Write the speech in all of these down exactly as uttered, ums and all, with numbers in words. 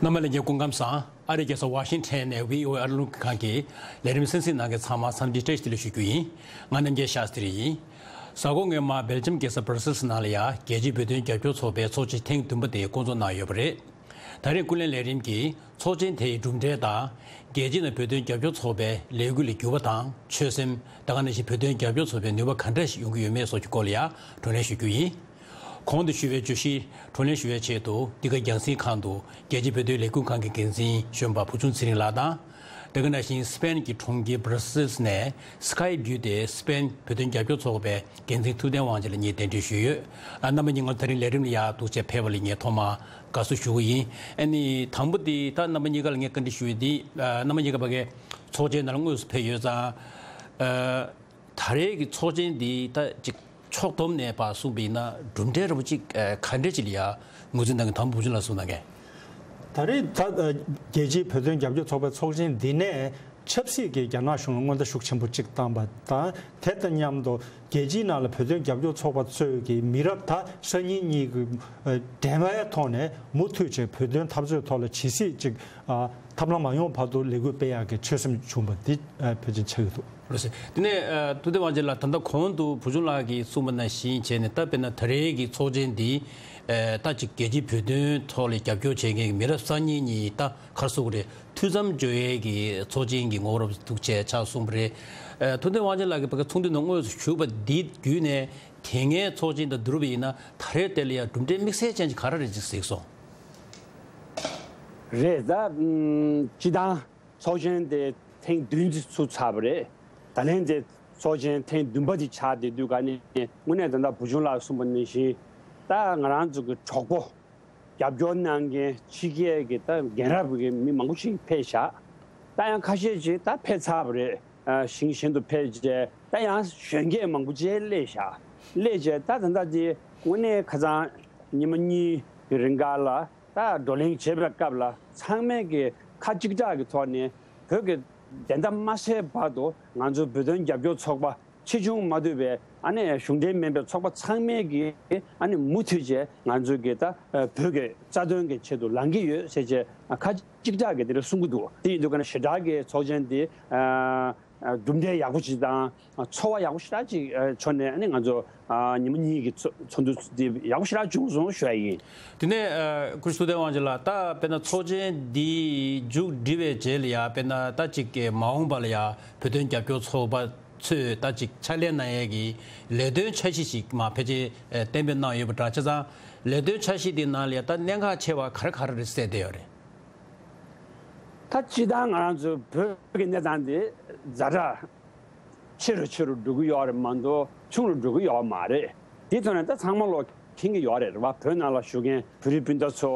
རྣམ་པ་ལྷན་རྒྱས་སྐུ་ཁམས་བཟང་། ཨ་རིའི་རྒྱལ་ས་ཝ་ཤིང་ཊོན་ནས་བྷི་ཨོ་ཨེ་ཨ་རི་རླུང་འཕྲིན་ཁང་གི་ལས་རིམ་གསན་གཟིགས་གནང་མཁན་ཚང་མ་འཚམས་འདྲི་བཀྲ་ཤིས་བདེ་ལེགས་ཞུ་རྒྱུ་ཡིན། ང་རྣམ་རྒྱལ་ཤཱསྟྲི་ཡིན། གཟའ་འཁོར་སྔོན་མ་སྦེལ་ཇམ་རྒྱལ་ས་སྦར་སིལ་ནང་ལ་ཡ་རྒྱལ་སྤྱིའི་བོད་དོན་རྒྱབ་སྐྱོར་ཚོགས་པའི་ཚོགས་ཆེན་ཐེངས་བདུན་པ་དེ་བསྐོང་ཚོགས་གནང་ཡོད་པ་རེད། ད་རེས་སྐུ་ལས་ལས་རིམ་གྱིས་ཚོགས་ཆེན་དེའི་གྲུབ་འབྲས་དང་། རྒྱལ་སྤྱི་ནང་བོད་དོན་རྒྱབ་སྐྱོར་ཚོགས་པའི་ལས་འགུལ་ལ་འགྱུར་བ་དང་ཆོད་སེམས། དེ་ག་ནང་བཞིན་བོད་དོན་རྒྱབ་སྐྱོར་ཚོགས་པའི་ནུས་པ་ག་འདྲ་ཞིག་ཡོང་གི་ཡོད་མེད་སོགས་ཀྱི་སྐོར་ལ་ཡང་བགྲོ་གླེང་ཞུ་རྒྱུ་ཡིན། གོང་དུ་ཞུས་པའི་བརྗོད་གཞི་བགྲོ་གླེང་ཞུ་བའི་ཆེད་དུ་འདི་ག་རྒྱང་སྲིང་ཁང་དུ་རྒྱལ་སྤྱིའི་བོད་དོན་ལས་འགུལ་ཁང་གི་འགན་འཛིན་གཞོན་པ་བུ་ཆུང་ཚེ་རིང་ལགས་དང་། དེ་ག་ནང་བཞིན་སི་པེན་གྱི་གྲོང་ཁྱེར་བྷར་སིལ་ནས་སི་ཀའེབ་བརྒྱུད་དེ་སི་པེན་བོད་དོན་རྒྱབ་སྐྱོར་ཚོགས་པའི་འགན་འཛིན་ཐུབ་བསྟན་དབང་ཆེན་ལགས་གཉིས་གདན་འདྲེན་ཞུས་ཡོད། ཨ། རྣམ་པ་གཉིས་ང་ཚོ་ད་རིང་ལས་རིམ་ལ་ཡར་འདུག་སེ་ཕེབས་པ་ལ་ངས་ཐོག་མར་དགའ་བསུ་ཞུ་གི་ཡིན། ཨ་ནི་དང་པོ་དེ་ད་རྣམ་པ་གཉིས་ཀ་ལ་ངས་བཀའ་འདྲི་ཞུ་ཡས་དེ། ཨ། རྣམ་པ་གཉིས་ཀ་ཕ་གིའི་ཚོགས་ཆེན་ནང་ལ་དངོས་སུ་ཕེབས་ཡོད་ཙང་། ཨ། ད་རེས་ཀྱི་ཚོགས་ཆེན་འདི་ད་ཅིག་ཕྱོགས་བསྡོམས་ནས་ཕར་གསུངས་པ་ཡིན་ན་གྲུབ་འབྲས་འདྲ་པོ་ཅིག་ཨ། ག་འདྲས་ཅིག་ལ་ཡ་ངོས་འཛིན་གནང་གི། དང་པོ་བུ་ཆུང་ལགས་གསུངས་གནང་གི། ད་རེས་ད་ཨ། རྒྱལ་སྤྱིའི་བོད་དོན་རྒྱབ་སྐྱོར་ཚོགས་པའི་ཚོགས་ཆེན་འདི་ནས་ཆབ་སྲིད་ཀྱི་རྒྱ་ནག་གཞུང་ལ་སྔོན་བརྡ་ཤུགས་ཆེན་པོ་གཅིག་བཏང་པ་དང་། དེ་དང་མཉམ་དུ་རྒྱལ་སྤྱིའི་ནང་ལ་བོད་དོན་རྒྱབ་སྐྱོར་ཚོགས་པ་ཚོས་ཀྱི་མི་རབས་ད་གསར་རྙིང་གཉིས་ཀྱི་ཨ། འགྲན་པའི་ཐོག་ནས་མུ་མཐུད་བྱས་བོད་དོན་འཐབ་རྩོད་ཐོག་ལ་ཇི་སྲིད་ཅིག་ཨ། ཐབས་ལམ་མ་ཡོང་བར་དུ་ལས་འགུལ་སྤེལ་ཡག་གི་ཆོད་སེམས་བྱུང་བ་འདི་ཨ། ཕལ་ཆེར་ཆགས་ཀྱི་འདུག། ལགས་སོ། དེ་ནས་ཨ། ཐུབ་བསྟན་དབང་ཆེན་ལགས། ད་ལྟ་གོང་དུ་བུ་ཆུང་ལགས་ཀྱིས་གསུངས་པ་ནང་བཞིན་བྱས་ནས། ད་དཔེར་ན་ད་རེས་ཀྱི་ཚོགས་ཆེན་འདི་ཨ། ད་ཅིག་རྒྱལ་སྤྱིའི་བོད་དོན་ཐོག་ལ་རྒྱབ་སྐྱོར་བྱེད་མཁན་གྱི་མི་རབས་གསར་རྙིང་གཉིས་ད་ག་རེ་ཟེར་དགོས་རེད། མཐུད་མཚམས་སྦྱོར་ཡས་ཀྱི་ཚོགས་ཆེན་གྱི་ངོ་བོ་འདྲ་པོ་འདུག་སེ་ཆགས་སོང་བ་རེད། ཨ། ཐུབ་བསྟན་དབང་ཆེན་ལགས་ཀྱིས་ཕ་གི་ཚོགས་འདུའི་ནང་དངོས་སུ་ཞུགས་པ་འདི་བརྒྱུད་ནས་དེ་སྔའི་ཚོགས་ཆེན་དང་བསྡུར་བ་ཡིན་ན་ད་རེས་དེ་ལ་ཡང་གྲུབ་འབྲས་དམིགས་བསལ་ཅན་ཞིག་ག་རེ་རེད་ཅེས་གཟིགས་སོང་། རེད། ད་ཨུམ། སྤྱིར་བཏང་ཚོགས་ཆེན་དེ་ཐེངས་བདུན་ཙམ་ཚུགས་ཚར་བ་རེད། ད་ལན་དེ་ཚོགས་ཆེན་ཐེངས་བདུན་པ་དེ་ཆགས་བསྡད་དུས་ག་ནས། དངོས་གནས་ད་ལྟ་བུ་ཆུང་ལགས་གསུངས་པ་ནང་བཞིན་ད་ང་རང་ཚོ་གི་གྲོགས་པོ་རྒྱབ་སྐྱོར་གནང་མཁན་ཕྱི་རྒྱལ་གྱི་ད་རྒན་རབས་ཀྱི་མི་མང་པོ་ཞིག་ཕེབས་ཤག། ད་ཡང་ཁ་ཤས་ཅིག་ད་ཕེབས་ཚར་བ་རེད། ཨ། ཞིང་གཞན་དུ་ཕེབས་བྱས་ད་ཡང་གཞོན་སྐྱེས་མང་པོ་ཅིག་སླེབས་ཤག། སླེབས་བྱས་ད་ད་ལྟ་དེ་དངོས་གནས་ཁ་སང་ཉི་མ་གཉིས་ཀྱི་རིང་ག་ལ་ད་བགྲོ་གླེང་བྱེད་པའི་སྐབས་ལ་ཚང་མས་ཀྱི་ཁ་གཅིག་གྲགས་ཀྱི་ཐོག་ནས་བོད་ཀྱི་བདེན་མཐའ་མ་གསལ་བར་དུ་ང་ཚོ་བོད་དོན་རྒྱབ་སྐྱོར་ཚོགས་པ་ཆེ་ཆུང་མ་ལྟོས་པའི་ཨ་ནི་གཞུང་འབྲེལ་མིན་པའི་ཚོགས་པ་ཚང་མས་ཀྱི་ཨ་ནི་མུ་མཐུད་བྱས་ང་ཚོ་གི་ད་བོད་ཀྱི་རྩ་དོན་གྱི་ཆེད་དུ་ལངས་ཀྱི་ཡོད་ཟེར་བྱས་ཁ་གཅིག་གྲགས་ཀྱི་དེ་འདྲ་གསུང་གི་འདུག། དེ་ཡིན་དུས་ཀ་ན་ཞེ་དྲག་གི་ཚོགས་ཆེན་འདི་ཨ། ཨ། གྲུབ་འབྲས་ཡག་པོ་ཞིག་དང་། ཨ། ཚོར་བ་ཡག་པོ་ཞེ་དྲག་ཅིག་ཨ། བྱུང་ནས་ཨ་ནི་ང་ཚོ་ཨ། ཉི་མ་གཉིས་ཀྱི་ཚོགས་ཚོགས་འདུ་འདི་ཡག་པོ་ཞེ་དྲག་བྱུང་སོང་ཞུ་ཡ་ཡིན། དེ་ནས་ཨ། སྐུ་ཞབས་ཐུབ་བསྟན་དབང་ཆེན་ལགས། ད་དཔེར་ན་ཚོགས་ཆེན་འདི་མཇུག་སྒྲིལ་བའི་རྗེས་ལ་ཡ་དཔེར་ན་ད་ཅིག་གི་མ་འོངས་པ་ལ་ཡ་བོད་དོན་རྒྱབ་སྐྱོར་ཚོགས་པ་ཚོས་ད་ཅིག་ཕྱག་ལས་གནང་ཡས་ཀྱི་ལས་དོན་འཆར་གཞི་ཞིག་མར་ཕལ་ཆེར་ཨ། གཏན་འབེབས་གནང་ཡོད་པ་འདྲ། བྱས་ཙང་ལས་དོན་འཆར་གཞི་འདི་ནང་ལ་ཡ་ད་གནད་འགག་ཆེ་བ་ག་རེ་ག་རེ་རེད་གསལ་བསྡད་ཡོད་རེད། ད་སྤྱིར་བཏང་ང་རང་ཚོ་བོད་ཀྱི་གནས་སྟངས་འདི་ཛ་དྲག་ཆེ་རུ་ཆེ་རུ་འགྲོ་གི་ཡོད་རེད་མ་གཏོགས་ཆུང་རུ་འགྲོ་གི་ཡོད་མ་རེད། དེའི་ཐོག་ནས་ད་ཚང་མ་ལོ་མཁྱེན་གྱི་ཡོད་རེད། རེད་བ། བོད་ནང་ལ་བཞུགས་མཁན་བོད་རིགས་སྤུན་ཟླ་ཚོ་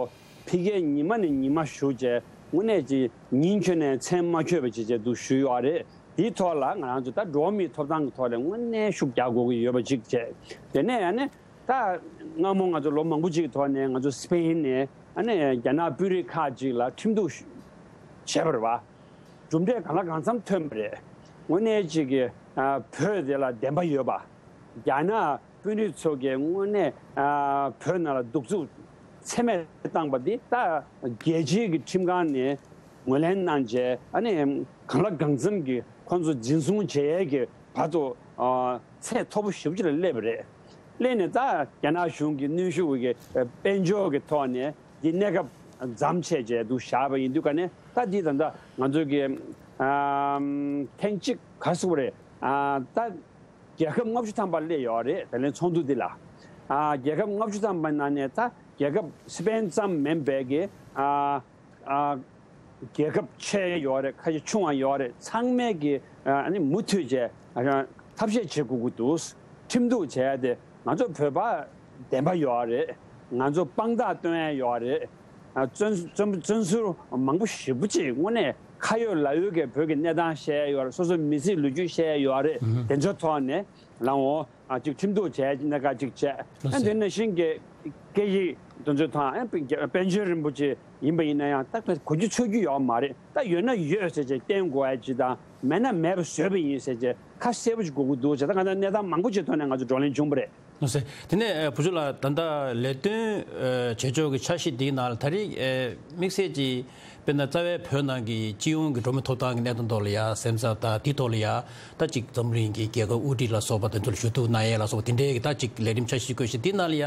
ཕ་གིར་ཉི་མ་ནས་ཉི་མ་བཞུགས་བྱས་དངོས་གནས་ཀྱི་ཉིན་འཁྱོལ་ནས་མཚན་མ་འཁྱོལ་བ་བྱས་བྱས་འདུག་བཞུགས་ཡོད་རེད། དེའི་ཐོག་ལ་ང་རང་ཚོ་ད་འགྲོ་བ་མིའི་ཐོབ་ཐང་གི་ཐོག་ལ་དངོས་གནས་ཤུགས་རྒྱག་དགོས་ཀྱི་ཡོད་པ་ཅིག་བྱས། དེ་ནས་ཡང་ནས། ད་སྔ་མོ་ང་ཚོ་ལོ་མང་པོ་ཅིག་གི་ཐོག་ནས་ང་ཚོ་སི་པེན་ནས་ཨ་ནི་རྒྱ་ནག་དཔོན་རིགས་ཁག་ཅིག་ལ་ཁྲིམས་གཏུག་བྱས་པ་རེད་བ། གྲུབ་འབྲས་གང་ལ་གང་འཚམ་ཐོན་པ་རེད། དངོས་གནས་ཅིག་གི་ཨ། བོད་དེ་ལ་བདེན་པ་ཡོད་པ། རྒྱ་ནག་དཔོན་རིགས་ཚོ་གིས་དངོས་གནས་ཨ། བོད་ནང་ལ་གདུག་རྩུབ་ཚད་མེད་བཏང་པ་འདི་ད་རྒྱལ་སྤྱིའི་གི་ཁྲིམས་ཁང་ནས་ངོས་ལེན་གནང་བྱས། ཨ་ནི་གང་ལ་གང་འཚམ་གྱི་ཁོང་ཚོ་འཛིན་བཟུང་བྱེད་ཡས་ཀྱི་བར་དུ་ཨ། ཚད་མཐོ་པོ་ཞེ་པོ་ཅིག་ལ་སླེབས་པ་རེད། སླེབས་ནས་ད་རྒྱ་ནག་གཞུང་གི་གནོན་ཤུགས་ཀྱི་དཔལ་འབྱོར་གྱི་ཐོག་ནས་འདི་གནས་སྐབས་མཚམས་ཆད་བྱས་འདུག་བཞག་པ་ཡིན་དུས་ཀ་ནས། ད་འདི་ད་ལྟ་ང་ཚོ་གི་ཨ། ཐེངས་གཅིག་ག་རེ་ཟེར་དགོས་རེད། ཨ། ད་རྒྱལ་ཁབ་ལྔ་བཅུ་ཐམ་པ་སླེབས་ཡོད་རེད། ད་ལན་ཚོགས་འདུ་འདི་ལ་ཨ། རྒྱལ་ཁབ་ལྔ་བཅུ་ཐམ་པ་ནང་ནས་ད་རྒྱལ་ཁབ་སི་པེན་ཙམ་མིན་པའི་གི་ཨ། ཨ། རྒྱལ་ཁབ་ཆེ་ཡོད་རེད། ཁ་ཤས་ཆུང་བ་ཡོད་རེད། ཚང་མས་ཀྱི་ཨ་ནི་མུ་མཐུད་བྱས་ཨ། ཐབས་ཤེས་བྱེད་དགོས་ཀྱི་འདུག། ཁྲིམས་གཏུག་བྱས་ཏེ་ང་ཚོ་བོད་པ་བདེན་པ་ཡོད་རེད། ང་ཚོ་དཔང་རྟགས་སྟོན་ཡ་ཡོད་རེད། ཨ། བཙོན་བཙོན་བཙོན་ཟུར་མང་པོ་ཞེ་པོ་ཅིག་དངོས་གནས་ཁ་ཡོད་ལག་ཡོད་ཀྱི་བོད་ཀྱི་གནས་སྟངས་བཤད་ཡ་ཡོད་རེད། སོ་སོའི་མི་ཚེའི་ལོ་རྒྱུས་བཤད་ཡ་ཡོད་རེད། ཨུ་ཧུ། དེ་ཚོའི་ཐོག་ནས་ལའང་ཨ་ཅིག་ཁྲིམས་གཏུག་བྱས་ཀྱི་གནད་འགག་ཅིག་བྱས། ལགས་ཨ་སོ། དེ་ནང་བཞིན་གྱི་སྐད་ཡིག་དེ་ཚོའི་ཐོག་ཨ་པཎ་ཆེན་རིན་པོ་ཆེ་ཡིན་པ་ཡིན་ན་ཡང་ད་གོ་རྒྱུ་ཚོར་རྒྱུ་ཡོད་མ་རེད། ད་ཡོད་ན་ཡོད་ཟེར་བྱས་བསྟན་དགོས་ཡ་ཅིག་དང་། མེད་ན་མེད་པ་བཟོས་པ་ཡིན་ཟེར་བྱས་ཁ་གསལ་པོ་ཞིག་དགོས་ཀྱི་འདུག་ཟེར། ད་ང་ཚོ་གནས་སྟངས་མང་པོ་ཅིག་ཐོག་ནས་ང་ཚོ་བགྲོ་གླེང་བྱུང་བ་རེད། ལགས་སོ། དེ་ནས་ཨ་བུ་ཆུང་ལགས། ད་ལྟ་ལས་དོན་ཨ་བྱེད་ཕྱོགས་ཀྱི་འཆར་གཞི་འདིའི་ནང་ལ་ད་རེས་ཨ་དམིགས་བསལ་གྱིས་དཔེར་ན་རྩ་བའི་བོད་ནང་གི་སྤྱི་ཡོངས་ཀྱི་འགྲོ་མི་ཐོབ་ཐང་གི་གནད་དོན་ཐོག་ལ་ཡ་སེམས་འཚབ་དང་དེའི་ཐོག་ལ་ཡ་ད་ཅིག་འཛམ་གླིང་གི་རྒྱལ་ཁབ་དབུ་ཁྲིད་ལ་སོགས་པ་དེ་ཚོ་ལ་ཞུ་གཏུག་གནང་ཡས་ལ་སོགས་པ་དེ་འདྲའི་གི་ད་ཅིག་ལས་རིམ་འཆར་གཞི་བཀོད་བཞིན་འདིའི་ནང་ལ་ཡ་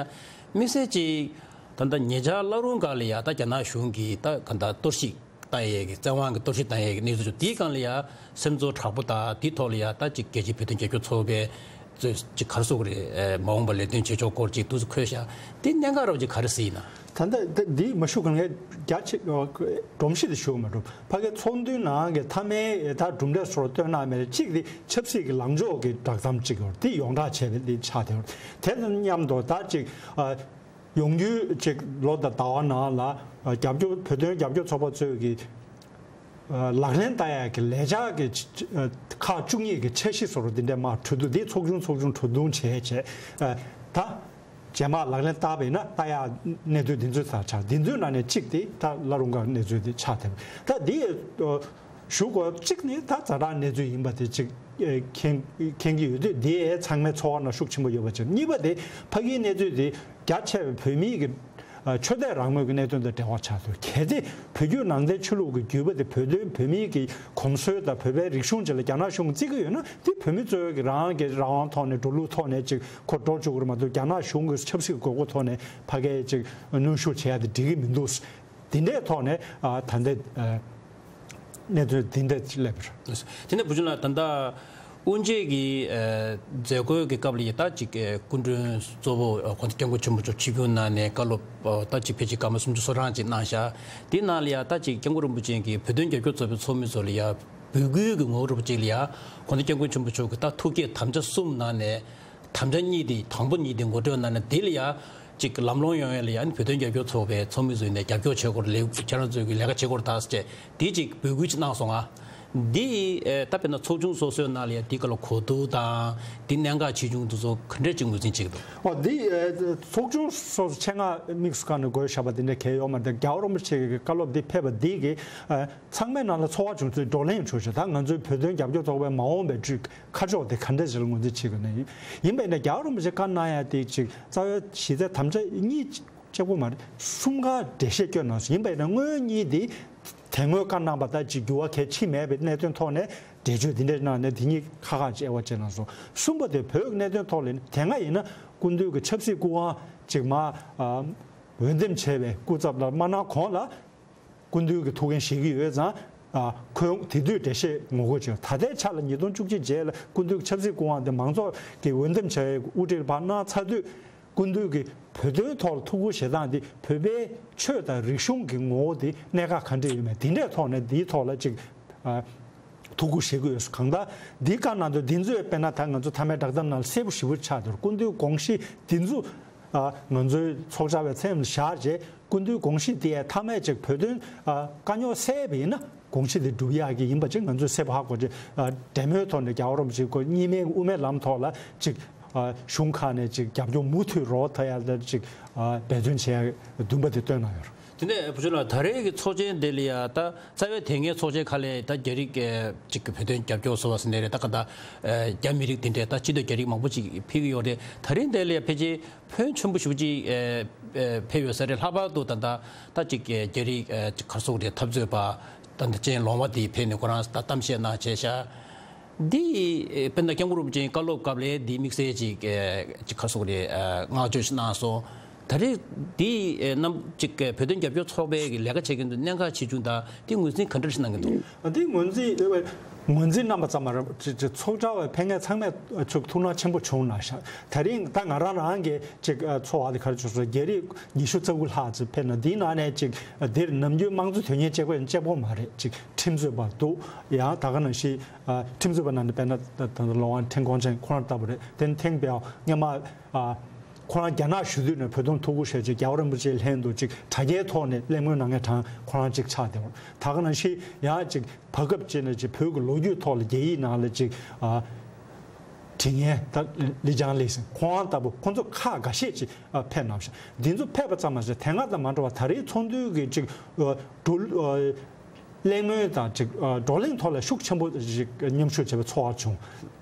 དམིགས་བསལ་གྱིས་ད་ལྟ་ཉེ་ཆར་བླ་རུང་སྒར་ལ་ཡ་ད་རྒྱ་ནག་གཞུང་གིས་ད་ག་ད་གཏོར་བཤིག་བཏང་ཡས་ཀྱི་བཙན་དབང་གི་གཏོར་བཤིག་བཏང་ཡས་ཀྱི་གནས་ཚུལ་ཚོ་དེའི་སྒང་ལ་ཡ་སེམས་ཚོར་དྲག་པོ་དང་དེའི་ཐོག་ལ་ཡ་ད་ཅིག་རྒྱལ་སྤྱིའི་བོད་དོན་རྒྱབ་སྐྱོར་ཚོགས་པའི་ཚོས་ཅིག་ག་རེ་ཟེར་དགོས་རེད། ཨེ་མ་འོངས་པ་ལས་དོན་བྱེད་ཕྱོགས་སྐོར་ཅིག་ཏོག་ཙམ་འཁོད་ཤག་དེ་གནད་འགག་རོབ་ཅིག་ག་རེ་ཟེར་ཡིན་ན། ད་ལྟ་ད་འདི་མ་ཞུ་གང་ག་རྒྱ་ཆེ་སྒྲོམ་གཞི་དེ་ཞུ་མ་འགྲོ། ཕ་གི་ཚོགས་འདུའི་ནང་གི་མཐའ་མའི་ད་གྲུབ་འབྲས་སོགས་བཏོན་གནང་མེད་རེད། གཅིག་དེ་ཆབ་སྲིད་ཀྱི་ལངས་ཕྱོགས་ཀྱི་བསྒྲགས་གཏམ་གཅིག་ཡོད་རེད། དེ་ཡོངས་གྲགས་བྱས་པའི་དེ་ཆགས་བསྡད་ཡོད་རེད། དེ་དང་མཉམ་དུ་ད་ཅིག་ཨ། ཡོང་རྒྱུའི་ཅིག་ལོ་དང་ཟླ་བ་ནང་ལ་རྒྱབ་སྐྱོར་བོད་དོན་རྒྱབ་སྐྱོར་ཚོགས་པ་ཚོས་ཀྱི་ལག་ལེན་བསྟར་ཡག་གི་ལས་འཆར་གྱི་ཁག་བཅུ་གཉིས་ཀྱི་འཆར་གཞི་བཟོ་འདྲ་འདི་འདྲ་མར་གྲོས་བསྡུར་འདི་ཚོགས་ཆུང་ཚོགས་ཆུང་གྲོས་བསྡུར་བྱས་བྱས་ད་རྗེས་མ་ལག་ལེན་བསྟར་བ་ཡིན་ན་བསྟར་ཡག་གནས་ཚུལ་འདི་ཚོ་ད་ཆགས། འདི་ཚོའི་ནང་ནས་གཅིག་དེ་ད་བླ་རུང་སྒར་གནས་ཚུལ་འདི་ཆགས་ཐལ། ད་འདི་ཞུ་དགོས་གཅིག་ནི་ད་ཛ་དྲག་གནས་ཚུལ་ཡིན་པ་དེ་གཅིག་མཁྱེན་མཁྱེན་གྱི་ཡོད་དུས་འདི་ཚང་མའི་ཚོར་བ་ནང་ཤུགས་ཆེན་པོ་ཡོད་པ་བྱས། གཉིས་པ་དེ་ཕ་གིའི་གནས་ཚུལ་དེ་རྒྱ་ཆེ་བའི་བོད་མིའི་གི་ཆོས་དད་རང་མོས་ཀྱི་གནད་དོན་དང་འབྲེལ་བ་ཆགས་ཐུབ། གལ་ཏེ་བོད་བརྒྱུད་ནང་བསྟན་ཆོས་ལུགས་ཀྱི་བརྒྱུད་པ་དེ་བོད་དོན་བོད་མིའི་གི་གོམས་སྲོལ་དང་བོད་པའི་རིག་གཞུང་བཅས་ལ་རྒྱ་ནག་གཞུང་གིས་བརྩི་གི་ཡོད་ན་དེ་བོད་མི་གཙོས་ཀྱི་རང་གི་རང་དབང་ཐོག་ནས་འགྲོ་ལུགས་ཐོག་ནས་ཅིག་ཁོ་འགྲོ་བཅུག་གི་རེད་མ་གཏོགས་རྒྱ་ནག་གཞུང་གི་ཆབ་སྲིད་དགོས་མཁོ་ཐོག་ནས་ཕ་གིའི་ཅིག་གནོན་ཤུགས་བྱེད་ཡ་དེ་འགྲིག་གི་མི་འདུག་དེ་འདྲའི་ཐོག་ནས་ཨ་ད་ལྟ་ཨ་གནས་ཚུལ་དེ་འདྲ་ཅིག་སླེབས་པ་རེད། དེ་ནས་བུ་ཆུང་ལགས། ད་ལྟ་དབུ་འབྱེད་ཀྱི་ཨ་མཛད་སྒོའི་གི་སྐབས་ལ་ཡ་ད་ཅིག་ཨ་སྐུ་མགྲོན་གཙོ་བོ་ཨ་དགོན་སྡེ་སྐྱབས་མགོན་ཆེན་པོ་མཆོག་ཆིབས་བསྒྱུར་གནང་ནས་བཀའ་སློབ་ཨ་ད་ཅིག་ཕལ་ཆེར་སྐར་མ་སུམ་ཅུ་སོ་གྲངས་ཅིག་གནང་ཤག་དེའི་ནང་ལ་ཡ་ད་ཅིག་སྐྱབས་མགོན་རིན་པོ་ཆེ་གིས་བོད་དོན་རྒྱབ་སྐྱོར་ཚོགས་པའི་ཚོགས་མི་ཚོ་ལ་ཡ་འབོད་སྐུལ་གྱི་ངོ་བོ་རུ་ཅིག་ལ་ཡ་དགོན་སྡེ་སྐྱབས་མགོན་ཆེན་པོ་མཆོག་གིས་ད་ཐུགས་བསྐྱེད་དམ་བཅའ་གསུམ་གནང་ནས། དམ་བཅའ་གཉིས་དེ་དང་པོ་གཉིས་དེ་ངོ་སྤྲོད་གནང་ནས་དེ་ལ་ཡ་ཅིག་ལམ་ལྷོང་ཡོང་ཡ་ལ་ཡ་ནི་བོད་དོན་རྒྱབ་སྐྱོར་ཚོགས་པའི་ཚོགས་མི་ཚོས་ནས་རྒྱབ་སྐྱོར་བྱེད་དགོས་རེད། ལས་ཁྱེད་རང་ཚོས་ཀྱི་ལས་ཀ་བྱེད་དགོས་རེད་ད་ཟེར་བྱས་དེ་ཅིག་འབོད་སྐུལ་ཅིག་གནང་སོང་ང་། འདི་ད་དཔེར་ན་ཚོགས་ཆུང་སོ་སོའི་ནང་ལ་ཡ་འདི་ག་ལ་གོ་བསྡུར་དང་འདི་གནད་འགག་ཆེ་ཆུང་དེ་ཚོ་ག་འདྲས་ཅིག་ངོས་འཛིན་བྱེད་ཀྱི་འདུག་ཨོ་འདི་ཚོགས་ཆུང་སོ་སོ་ཆེད་མངགས་དམིགས་སུ་བཀར་ནས་དགོས་བཞག་པ་དེ་འདྲ་གལ་ཡོད་མ་རེད། རྒྱལ་བ་རིན་པོ་ཆེ་གི་བཀའ་སློབ་འདི་ཕེབས་པ་འདི་གི་ཚང་མའི་ནང་ལ་ཚོར་བ་བྱུང་ཚུལ་བགྲོ་གླེང་བྱུང་ཞིང་ད་ང་ཚོའི་བོད་དོན་རྒྱབ་སྐྱོར་ཚོགས་པའི་མ་འོངས་པའི་ཁྲོད། ཁ་ཕྱོགས་དེ་ག་འདྲ་ཞིག་ལ་ངོས་འཛིན་བྱེད་དགོས་ན་ཡིན། ཡིན་པས་ན་རྒྱལ་བ་རིན་པོ་ཆེ་བཀའ་གནང་ཡ་དེ་ཅིག་རྩ་བའི་གཞི་རྩའི་དམ་བཅའ་གཉིས་གཅིག་པོ་མ་རེད། གསུམ་ཀ་འགྲེལ་བཤད་སྐྱོན་གནང་སོང་། ཡིན་པས་ན་སྔོན་གཉིས་དེ་དེ་སྔོན་བཀའ་གནང་པ་ལྟར་ཅིག་འགྱུར་བ་གལ་ཕྱིན་མེད་པའི་གནད་དོན་ཐོག་ནས་འགྲེལ་བརྗོད་འདི་འདྲ་གནང་ནས་དེ་གཉིས་ཁ་ཁ་ཅིག་དབྱེ་བ་ཕྱེ་གནང་སོང་། གསུམ་པ་དེ་བོད་ཀྱི་གནད་དོན་ཐོག་ལ་དེ་སྔ་ཡིན་ན་སྐུ་མདུན་གྱི་ཆབ་སྲིད་སྐུ་དབང་ཅིག་མ་འོས་འདེམས་བྱས་པའི་སྐུ་ཚབ་ལ་མ་གནང་གོང་ལ། སྐུ་མདུན་གྱི་ཐུགས་འགན་བཞེས་ཀྱི་ཡོད་ཙང་། ཨ་ཁོས་དེ་དུས་འགྲེལ་བཤད་ངོ་རྒོལ་བྱས། ད་ལྟའི་ཆ་ལ་ཉིས་སྟོང་བཅུ་གཅིག་རྗེས་ལ་སྐུ་མདུན་གྱི་ཆབ་སྲིད་སྐུ་དབང་དེ་མང་ཚོགས་ཀྱིས་འོས་འདེམས་བྱས་པའི་དབུ་ཁྲིད་ལ་ཕར་གནང་ཚར་དུས་སྐུ་མདུན་གྱིས་བོད་དོན་ཐོག་ལ་ཐུགས་ཁུར་བཞེས་སྟངས་དེ་བོད་པའི་ཆོས་དང་རིག་གཞུང་གི་ངོ་བོ་དེ་གནད་འགག་ག་འདྲ་ཡོད་མེད་དེ་འདྲའི་ཐོག་ནས་འདིའི་ཐོག་ལ་ཅིག་ཨ་ཐུགས་ཁུར་བཞེས་ཀྱི་ཡོད། གང་ལྟར་འདི་བཀའ་གནང་དུས་འདི་ཚོས་དཔེར་ན་ད་ང་ཚོ་མཐའ་མའི་བསྒྲགས་གཏམ་ནང་ལ་གསལ་པོ་ཞེ་པོ་ཆགས་འདུག་སྐུ་མདུན་དགོངས་གཞི་འདི་ཚོ་ཨ་ང་ཚོའི་ཚོགས་བཅར་བའི་མཚན་ལ་བཞག་རྗེས། སྐུ་མདུན་དགོངས་གཞི་དེ་ཡང་མཐའ་མའི་ཅིག་བོད་དོན་ཨ་དཀའ་རྙོག་སེལ་བ་ཡིན་ན་དགོངས་གཞི་དེ་འགྲུབ་ཡག་གི་ཡིན་པ་ཅིག་ང་ཚོས་གསལ་པོ་ཧ་གོ་ཅིག་ཨ་འབྲེལ་མོལ་ཐོག་ནས་རྒྱལ་བ་རིན་པོ་ཆེ་ཁོ་གཉིས་སྨན་དབུ་མའི་ལམ་ཐོག་ལ་ཅིག་ཨ་གཞུང་ཁག་ནས་ཅིག་རྒྱབ་སྐྱོར་མུ་མཐུད་རོགས་ཐུབ་ཡག་ལ་ཅིག་ཨ་འབད་བརྩོན་བྱེད་ཡག་འདུན་པ་དེ་བཏོན་གནང་ཡོད་རེད། དེ་ནས་བུ་ཆུང་ལགས། ད་རེས་ཀྱི་ཚོགས་ཆེན་དེ་ལ་ཡ་ད་རྩ་བའི་དེ་སྔའི་ཚོགས་ཆེན་ཁག་ལས་ད་རྒྱ་རིགས་ཨ་ཅིག་གི་བོད་དོན་རྒྱབ་སྐྱོར་སོགས་པ་ཟེར་ནས་རེད། ད་ག་ད་ཨ་རྒྱ་མི་རིགས་དེ་འདྲས་ད་སྤྱི་འཐུས་རྒྱ་རིགས་མང་པོ་ཅིག་ཕེབས་ཀྱི་ཡོད་རེད། ད་རིང་དེ་ལ་ཡ་ཕལ་ཆེར་ཕོན་ཆེན་པོ་ཞེ་པོ་ཅིག་ཨེ་ཨེ་ཕེབས་ཡོད་ས་རེད། ལྷག་པར་དུ་ད་ལྟ་ད་ཅིག་ཨེ་རྒྱ་རིགས་ཨེ་ཅིག་ག་རེ་ཟེར་དགོས་རེད། འཐབ་རྩོད་པ་ད་ལྟ་ཅན་ལོང་བ་དེ་ཕེབས་ནས་ཁོ་རང་ད་གཏམ་བཤད་གནང་བྱས་ཤག་འདི་ཨེ་དཔེར་ན་སྐྱབས་མགོན་རིན་པོ་ཆེའི་བཀའ་སློབ་སྐབས་ལ་འདི་དམིགས་བསལ་ཅིག་ཨེ་ཅིག་ག་རེ་ཟེར་དགོས་རེད། ཨེ་བསྔགས་བརྗོད་ཞིག་གནང་སོང་། ད་རེས་འདི་ཨེ་རྣམ་ཅིག་བོད་དོན་རྒྱབ་སྐྱོར་ཚོགས་པའི་གི་ལས་ཀ་བྱེད་མཁན་ཚོ་གནད་འགག་ཆེ་ཆུང་དང་དེ་ངོས་འཛིན་ག་འདྲ་ཞིག་གནང་གི་འདུག་ཨ་དེ་ངོས་འཛིན་ངོས་འཛིན་རྣམ་པ་ཙམ་མ་རེད། ཅིག་ཅིག་ཚོགས་བཅར་བའི་ཕེབས་མཁན་ཚང་མས་ཅིག་ཐུགས་སྣང་ཆེན་པོ་བྱུང་གནང་ཤག་དེ་རིང་ད་ང་རང་རང་གི་ཅིག་ཚོར་བ་དེ་ག་རེ་བྱུང་སོང་། རྒྱ་རིགས་ཉི་ཤུ་རྩ་དགུ་ལྷག་ཅིག་ཕེབས་ན་འདིའི་ནང་ནས་ཅིག་འདིར་ནམ་རྒྱུན་དམངས་གཙོ་དོན་གཉེར་བྱེད་པ་གཅིག་པོ་མ་རེད། ཅིག་ཁྲིམས་རྩོད་པ་འདུག་ཡང་ད་ག་ནང་བཞིན་ཁྲིམས་རྩོད་པ་ནང་ནས་དཔེར་ན་ད་ད་ལོ་དབང་ཁྲེང་ཀོང་ཅན་ཁོ་རང་ལྟ་བུ་རེད། དེ་ནས་ཐེངས་པའི་སྔོན་མ། ཁོ་རང་རྒྱ་ནག་བཞུགས་དུས་ནས་བོད་དོན་ཐུགས་ཁུར་བཞེས་བྱས་རྒྱལ་བ་རིན་པོ་ཆེའི་ལྷན་དུ་ཅིག་དྲ་རྒྱའི་ཐོག་ནས་གླེང་མོལ་གནང་མཁན་གྲངས་ཁོ་རང་ཅིག་ཆགས་བསྡད་པ་རེད། ད་ག་ནང་བཞིན་ཡང་ཅིག་བར་སྐབས་ཅིག་ནས་ཅིག་བོད་ཀྱི་ལོ་རྒྱུས་ཐོག་ལ་རྒྱ་ཡིག་ནང་ལ་ཅིག་ཨ་བྲིས་མཁན་ད་ལི་ཅང་ལི་ཟེར་ཁོ་རང་ལྟ་བུ་ཁོ་ཚོ་ཁག་འགའ་ཤས་ཅིག་ཨ་ཕེབས་གནང་བཞག་འདི་ཚོ་ཕེབས་པ་ཙམ་མ་ཟད་དེ་སྔ་དང་མ་འདྲ་བ་ད་རེས་ཚོགས་འདུའི་གི་ཅིག་ཨ་བགྲོ་ཨ་གླེང་མོལ་དང་ཅིག་ཨ་བགྲོ་གླེང་ཐོག་ལ་ཤུགས་ཆེན་པོ་ཞིག་མཉམ་ཞུགས་བྱས་པའི་ཚོར་བ་བྱུང་།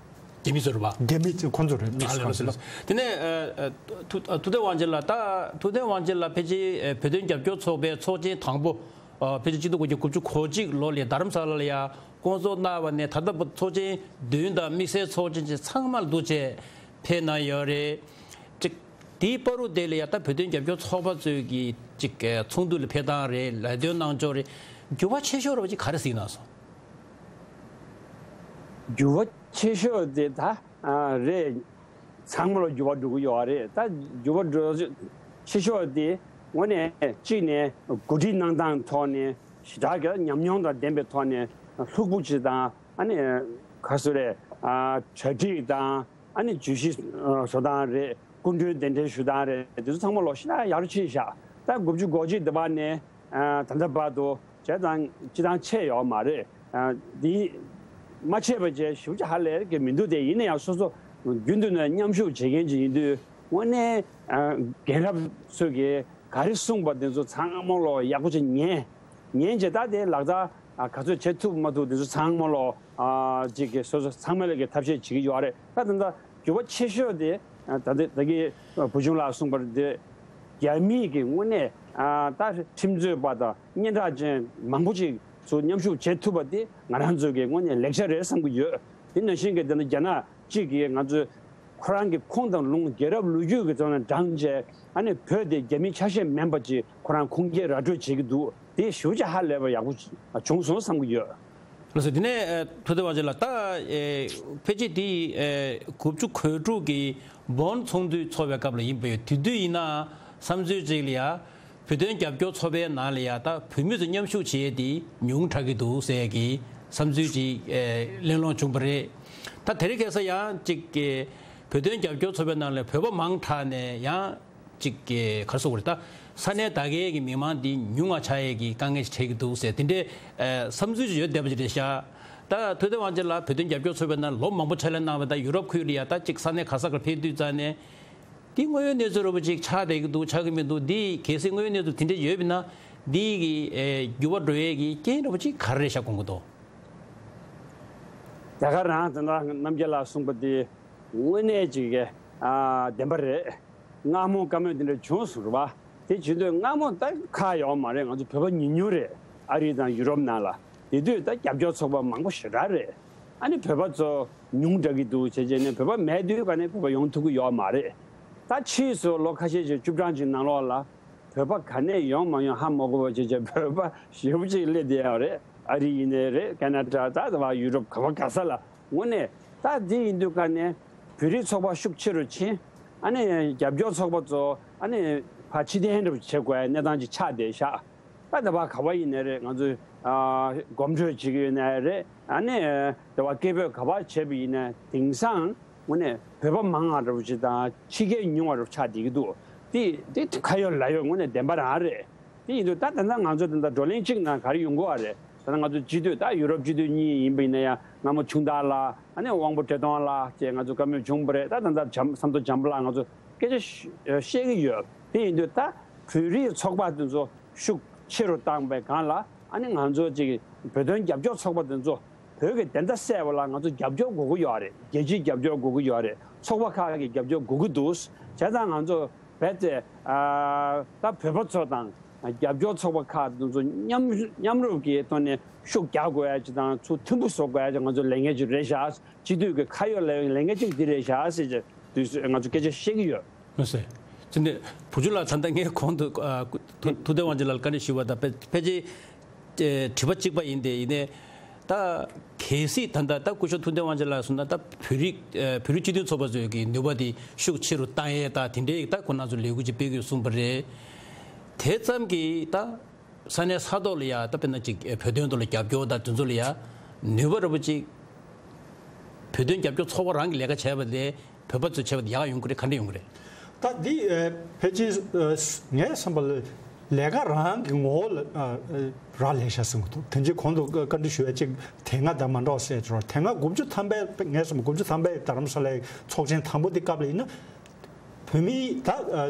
རྒྱ་མི་ཚོ་རེད་པ། རྒྱ་མི་ཚོ་ཁོང་ཚོ་རེད། དམིགས་བསལ་ཁོང་ཚོ་རེད། དེ་ནས་ཨ་ཨ་ཐུ་ཨ་ཐུབ་བསྟན་དབང་ཆེན་ལགས། ད་ཐུབ་བསྟན་དབང་ཆེན་ལགས་ཕལ་ཆེར་ཨ་བོད་དོན་རྒྱབ་སྐྱོར་ཚོགས་པའི་ཚོགས་ཆེན་དང་པོ། ཨ་ཕལ་ཆེར་ཆིག་སྟོང་དགུ་བརྒྱ་དགུ་བཅུ་གོ་གཅིག་ལོ་ལ་རྡ་རམ་ས་ལ་ལ་ཡ་བསྐོང་ཚོགས་གནང་བ་ནས་ད་ལྟ་བར་ཚོགས་ཆེན་བདུན་དང་དམིགས་བསལ་ཚོགས་ཆེན་ཚང་མར་འདུ་བྱས་ཕེབས་གནང་ཡོད་རེད། ཅིག་དེའི་བར་དུ་དེ་ལ་ཡ་ད་བོད་དོན་རྒྱབ་སྐྱོར་ཚོགས་པ་ཚོས་ཀྱི་ཅིག་ཚོགས་འདུ་ལ་ཕེབས་སྟངས་རེད། ལས་དོན་གནང་ཕྱོགས་རེད། འགྱུར་བ་ཆེ་ཤོས་ར་བ་ཅིག་ག་རེ་གཟིགས་གནང་སོང་། འགྱུར་བ་ཆེ་ཤོས་དེ་ད་ཨ་རེད། ཚང་མ་ལ་འགྱུར་བ་འགྲོ་གི་ཡོད་རེད། ད་འགྱུར་བ་འགྲོ་ཆེ་ཤོས་དེ་དངོས་གནས་གཅིག་ནས་འགོ་ཁྲིད་གནང་སྟངས་ཐོག་ནས་ཞེ་དྲག་གི་ཉམས་མྱོང་དང་ལྡན་པའི་ཐོག་ནས་ལྷུག་པོ་ཅིག་དང་། ཨ་ནི་ག་སུ་རེད། ཨ་གྲ་སྒྲིག་དང་། ཨ་ནི་བརྗོད་གཞི་བཟོ་སྟངས་རེད། སྐུ་མགྲོན་གདན་འདྲེན་ཞུ་སྟངས་རེད། དེ་ཚོ་ཚང་མ་ལོག་ཤིན་ཏུ་ཡག་རུ་ཕྱིན་ཤག་ད་དགུ་བཅུ་གོ་གཅིག་དེ་བར་ནས་ཨ་ད་ལྟ་བར་དུ་བྱས་ཙང་སྤྱི་བཏང་ཆད་ཡོད་མ་རེད། ཨ་འདི་མ་ཆད་པ་བྱས་ཞིབ་ཆ་ཧ་ལས་ཀྱི་མི་འདུག་དེ་ཡིན་ན་ཡང་སོ་སོ་རྒྱུན་དུ་ནས་མཉམ་ཞུགས་བྱེད་མཁན་ཅིག་ཡིན་དུས་དངོས་གནས་ཨ་རྒན་རབས་ཚོས་ཀྱིས་ག་རེ་གསུངས་པ་དེ་ཚོ་ཚང་མ་ལོག་ཡག་པོ་ཅིག་ཉན། ཉན་བྱས་ད་དེ་ལག་བསྟར་ཨ་ག་ཚོད་བྱེད་ཐུབ་མ་ཐུབ་དེ་ཚོ་ཚང་མ་ལོག་ཨ་ཅིག་གི་སོ་སོ་ཚང་མ་ལ་གི་ཐབས་ཤེས་བྱེད་ཀྱི་ཡོད་རེད། ད་ད་ལྟ་འགྱུར་བ་ཆེ་ཤོས་དེ་ཨ་ད་ལྟ་ད་གི་བུ་ཆུང་ལགས་གསུངས་པར་དེ་རྒྱ་མིའི་གི་དངོས་གནས་ཨ་ད་ཁྲིམས་རྩོད་པ་དང་སྙན་གྲགས་ཅན་མང་པོ་ཅིག་ཚོ་མཉམ་ཞུགས་བྱེད་ཐུབ་པ་དེ་ང་རང་ཚོའི་གི་དངོས་གནས་ལེགས་ཆ་རེད་བསམ་གྱི་ཡོད། དེ་ནང་བཞིན་གི་དེ་ནི་རྒྱ་ནག་གཅིག་གིས་ང་ཚོའི་ཁོ་རང་གི་ཁོངས་དང་ལུང་རྒྱལ་རབས་ལོ་རྒྱུས་ཀྱི་ཐོག་ནས་བགྲངས་བྱས། ཨ་ནི་བོད་དེ་རྒྱ་མིའི་ཆ་ཤས་མིན་པ་ཅིག་ཁོ་རང་ཁུངས་སྐྱེལ་ར་སྤྲོད་བྱེད་ཀྱི་འདུག་དེ་ཞེ་པོ་ཅིག་ཧ་ལས་པ་ཡག་པོ་བྱུང་སོང་བསམ་གྱི་ཡོད། ལགས་སོ། དེ་ནས་ཨ་ཐུབ་བསྟན་དབང་ཆེན་ལགས། ད་ཨེ་ཕལ་ཆེར་དེ་ཨེ་དགུ་བཅུ་གོ་དྲུག་གི་བོན་ཚོགས་འདུ་ཚོགས་པའི་སྐབས་ལ་ཡིན་པས། དེ་དུས་ཡིན་ན་བསམ་ཚུལ་ཅིག་ལ་ཡ། བོད་དོན་རྒྱབ་སྐྱོར་ཚོགས་པའི་ནང་ལ་ཡ་ད་བོད་མི་ཚོ་མཉམ་ཞུགས་བྱེད་ཡས་དེ་ཉུང་དྲགས་ཀྱི་འདུག་ཟེར་གྱི་བསམ་ཚུལ་ཅིག་ཨེ་གླེང་སློང་བྱུང་བ་རེད། ད་དེ་རིང་ཁ་སང་ཡང་ཅིག་གི་བོད་དོན་རྒྱབ་སྐྱོར་ཚོགས་པའི་ནང་ལ་བོད་པ་མང་དྲགས་ནས་ཡང་ཅིག་གི་ག་རེ་ཟེར་དགོས་རེད། ད་ས་གནས་ད་གའི་གི་མི་མང་འདི་ཉུང་བ་ཆགས་ཡས་ཀྱི་དཀའ་ངལ་ཞིག་འཕྲད་ཀྱི་འདུག་ཟེར་དེ་འདྲའི་ཨེ་བསམ་ཚུལ་ཅིག་ཡོད་བསྡད་པ་ཅིག་རེད་ཤག་ད་ཐུབ་བསྟན་དབང་ཆེན་ལགས་བོད་དོན་རྒྱབ་སྐྱོར་ཚོགས་པའི་ནང་ལོ་མང་པོ་ཕྱག་ལས་གནང་བ་དང་། ཡུ་རོབ་ཁུལ་ལ་ཡ་ད་ཅིག་ས་གནས་ག་ས་གར་ཕེབས་དུས་ཙང་ནས། འདི་དངོས་ཡོད་གནས་ཚུལ་རོབ་ཅིག་ཆགས་བསྡད་ཀྱི་འདུག་ཆགས་ཀྱི་མི་འདུག་འདི་གལ་སྲིད་དངོས་ཡོད་གནས་ཚུལ་དེ་འདྲ་ཡོད་པ་ཡིན་ན། འདི་གི་ཨེ་འགྱུར་བ་འགྲོ་ཡས་ཀྱི་རྐྱེན་རོབ་ཅིག་ག་རེ་རེད་ཤག་དགོངས་ཀྱི་འདུག་ད་ག་རང་ད་ལྟ་རྣམ་རྒྱལ་ལགས་གསུངས་པ་འདི་དངོས་གནས་ཅིག་གི་ཨ་བདེན་པ་རེད། སྔ་མོ་བཀའ་མོལ་འདི་འདྲ་བྱུང་སོང་རེད་པ། དེ་བྱེད་དུས་སྔ་མོ་ད་ཁག་ཡོད་མ་རེད། ང་ཚོ་བོད་པ་ཉུང་ཉུང་རེད། ཨ་རི་དང་ཡུ་རོབ་ནང་ལ། དེ་དུས་ད་རྒྱབ་སྐྱོར་ཚོགས་པ་མང་པོ་ཞེ་དྲག་རེད། ཨ་ནི་བོད་པ་ཚོ་ཉུང་དྲགས་ཀྱི་འདུག་བྱས་བྱས་ནས་བོད་པ་མེད་དུས་ག་ནས་བོད་པ་ཡོང་ཐུབ་ཀྱི་ཡོད་མ་རེད། ད་ཕྱིས་སུ་ལོ་ཁ་ཤས་ཤིག་བཅུ་གྲངས་ཅིག་ནང་ལོགས་ལ་བོད་པ་ག་ནས་ཡོང་མ་ཡོང་ཧ་མ་གོ་བ་བྱས་བྱས་བོད་པ་ཞེ་པོ་ཅིག་སླེབས་བསྡད་ཡོད་རེད། ཨ་རི་ཡིན་ནའི་རེད། ཁ་ན་ཌ། ད་ད་བར་ཡུ་རོབ་ག་བ་ག་ས་ལ། དངོས་གནས་ད་འདི་ཡིན་དུས་ག་ནས་བོད་རིགས་ཚོགས་པ་ཤུགས་ཆེ་རུ་ཕྱིན། ཨ་ནི་རྒྱབ་སྐྱོར་ཚོགས་པ་ཚོ་ཨ་ནི་ཕར་ཕྱིར་འཐེན་རུ་བྱེད་དགོས་གནས་སྟངས་ཅིག་ཆགས་བསྡད་ཤག་ད་ད་བར་ག་བ་ཡིན་ནའི་རེད། ང་ཚོས་ཨ་གོམ་བགྲོད་བྱེད་ཀྱི་ཡོད་ནའི་རེད། ཨ་ནི་ད་བར་སྐད་འབོད་ག་བ་བྱས་པ་ཡིན་ནའི་དེང་སང་དངོས་གནས་བོད་པ་མང་བ་འདྲ་པོ་ཅིག་དང་ཕྱི་རྒྱལ་ཉུང་བ་འདྲ་པོ་ཆགས་བསྡད་ཀྱི་འདུག་དེ་དེ་ཁ་ཡོད་ལག་ཡོད་དངོས་གནས་བདེན་པ་རང་རེད། དེ་ཡིན་དུས་ད་ད་ལྟ་ང་ཚོ་ད་ལྟ་བགྲོ་གླེང་གཅིག་ནང་ག་རེ་ཡོང་གི་ཡོད་རེད། ད་ལྟ་ང་ཚོ་སྤྱི་འཐུས་ད་ཡུ་རོབ་སྤྱི་འཐུས་གཉིས་ཡིན་པ་ཡིན་ན་ཡང་། སྔ་མོ་ཆུང་བདག་ལགས། ཨ་ནི་དབང་པོ་བཀྲས་མཐོང་ལགས་བཅས་ང་ཚོ་བཀའ་མོལ་བྱུང་བ་རེད། ད་ད་ལྟ་བྱམས་བསམ་མདོ་བྱམས་པ་ལགས་ང་ཚོ་སྐད་ཆ་བཤད་ཀྱི་ཡོད། དེ་ཡིན་དུས་ད་བོད་རིགས་ཚོགས་པ་དེ་ཚོ་ཤུགས་ཆེ་རུ་བཏང་བའི་སྒང་ལ། ཨ་ནི་ང་ཚོ་ཅིག་བོད་དོན་རྒྱབ་སྐྱོར་ཚོགས་པ་དེ་ཚོ་བོད་ཀྱི་བདེན་མཐའ་གསལ་བ་ལ་ང་ཚོ་རྒྱབ་སྐྱོར་དགོས་ཀྱི་ཡོད་རེད། རྒྱལ་སྤྱིའི་རྒྱབ་སྐྱོར་དགོས་ཀྱི་ཡོད་རེད། ཚོགས་པ་ཁག་གི་རྒྱབ་སྐྱོར་དགོས་ཀྱི་འདུག་བྱས་ཙང་ང་ཚོ་རྦད་དེ་ཨ་ད་བོད་པ་ཚོ་དང་རྒྱབ་སྐྱོར་ཚོགས་པ་ཁག་དེ་ཚོ་མཉམ་མཉམ་རུབ་ཀྱི་ཐོག་ནས་ཤུགས་རྒྱག་དགོས་ཡ་ཅིག་དང་། ཚུར་མཐུན་པོ་བཟོ་དགོས་ཡ་ཅིག་ང་ཚོ་ལས་འགན་ཅིག་རེད་ཤག་སྤྱི་འཐུས་ཀྱི་ཁ་ཡོད་ལས་ལས་འགན་ཅིག་འདི་རེད་ཤག་ཟེར་གྱི་དུས་སུ་ང་ཚོ་སྐད་ཆ་བཤད་ཀྱི་ཡོད། མ་ཟད། དེ་ནས་བུ་ཆུང་ལགས། ད་ལྟ་ངས་གོང་དུ་ཨ་ཐུབ་ཐུབ་བསྟན་དབང་ཆེན་ལགས་བཀའ་འདྲི་ཞུས་པ་དང་ཕལ་ཕལ་ཆེར་ཨེ་དྲི་བ་གཅིག་པ་ཡིན་ཏེ། ཡིན་ནའི་ད་གལ་སྲིད་ད་ལྟ་ད་སྐུ་ཞབས་ཐུབ་བསྟན་དབང་ཆེན་ལགས་གསུངས་ན། ད་བོད་རིགས་ཨེ་བོད་རིགས་སྤྱི་མཐུན་ཚོགས་པ་ཚོའི་གི་ནུས་པ་དེ་ཤུགས་ཆེ་རུ་བཏང་ཡས་ད་དེ་འདྲའི་ད་ཁོང་རྣམ་ཚོ་ལས་འགུལ་ཅིག་སྤེལ་དགོས་གསུངས་པ་རེད། དེ་ཙམ་གྱིས་ད་ས་གནས་ས་ཐོག་ལ་ཡ་ད་དཔེར་ན་ཅིག་ཨེ་བོད་དོན་ཐོག་ལ་རྒྱབ་སྐྱོར་དང་དེ་ཚོ་ལ་ཡ་ནུས་པ་འདྲ་པོ་ཅིག་བོད་དོན་རྒྱབ་སྐྱོར་ཚོགས་པ་རང་གི་ལས་ཀ་བྱས་པ་ལས། བོད་པ་ཚོས་བྱས་པ་དེ་ཡག་ཡོང་གི་རེད། ག་འདྲ་ཡོང་གི་རེད། ད་འདི་ཨ་ཕལ་ཆེར་ཨ་ངའི་བསམ་པ་ལ་ལས་ཀ་རང་གི་ངོ་བོ་ལ་ཨ་ཨ་རག་ལས་ཤག་བསམ་གྱི་འདུག་དེ་འདྲའི་གོང་དུ་བཀའ་འདྲི་ཞུ་ཡ་ཅིག་དེ་སྔ་དང་མ་འདྲ་བ་ཟེར་ཅིག་རོགས། དེ་སྔ་དགུ་བཅུ་ཐམ་པའི་ངའི་བསམ་པ་དགུ་བཅུ་ཐམ་པའི་རྡ་རམ་ས་ལའི་ཚོགས་ཆེན་དང་པོ་འདི་སྐབས་ལ་ཡིན་ན། བོད་མིའི་ད་ཨ་ཨ་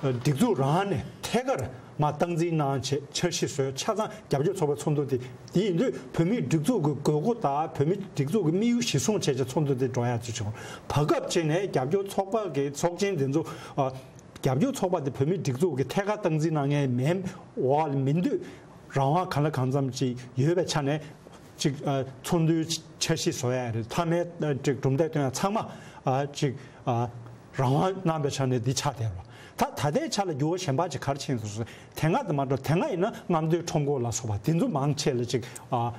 སྒྲིག་འཛུགས་རང་ནས་ཐད་ཀར་ མ་སྟངས་འཛིན་གནང་བྱས་འཆར་གཞི་བཟོས། ཆ་ཚང་རྒྱབ་སྐྱོར་ཚོགས་པའི་ཚོགས་འདུ་དེ་དེ་ཡིན་དུས་བོད་མིའི་སྒྲིག་འཛུགས་ཀྱི་དགོས་མཁོ་དང་བོད་མིའི་སྒྲིག་འཛུགས་ཀྱི་དམིགས་ཡུལ་གཞིར་བཟུང་བྱས་བྱས་ཚོགས་འདུ་དེ་འགྲོ་ཡག་ཚུལ་བྱུང་། བར་སྐབས་ཅིག་ནས་རྒྱབ་སྐྱོར་ཚོགས་པ་གི་ཚོགས་ཆེན་དེ་ཚོ་ཨ། རྒྱབ་སྐྱོར་ཚོགས་པ་དེ་བོད་མིའི་སྒྲིག་འཛུགས་ཀྱི་ཐད་ཀར་སྟངས་འཛིན་གནང་མཁན་མིན་འོག་ལ་མིན་དུས་རང་དབང་གང་ལ་གང་འཚམ་ཅིག་ཡོད་པའི་ཆ་ནས་ཅིག་ཨ། ཚོགས་འདུའི་འཆར་གཞི་བཟོ་ཡ་རེད། མཐའ་མའི་ཨ། ཅིག་གྲུབ་འབྲས་ཐོན་ཡ་ཚང་མ་ཨ། ཅིག་ཨ། རང་དབང་གནང་པའི་ཆ་ནས་འདི་ཆགས་བསྡད་རེད། ད་ད་ལྟའི་ཆ་ལ་འགྱུར་བ་གཞན་པ་ཅིག་ག་རེ་ཕྱིན་སོང་ཟེར། དེ་སྔ་དེ་མ་འགྲོ། དེ་སྔ་ཡིན་ན་རྔམ་སྟོན་ཁྲོམ་སྐོར་ལ་སོགས་པ་དེ་ཚོ་མང་ཆེ་ལ་ཅིག་ཨ།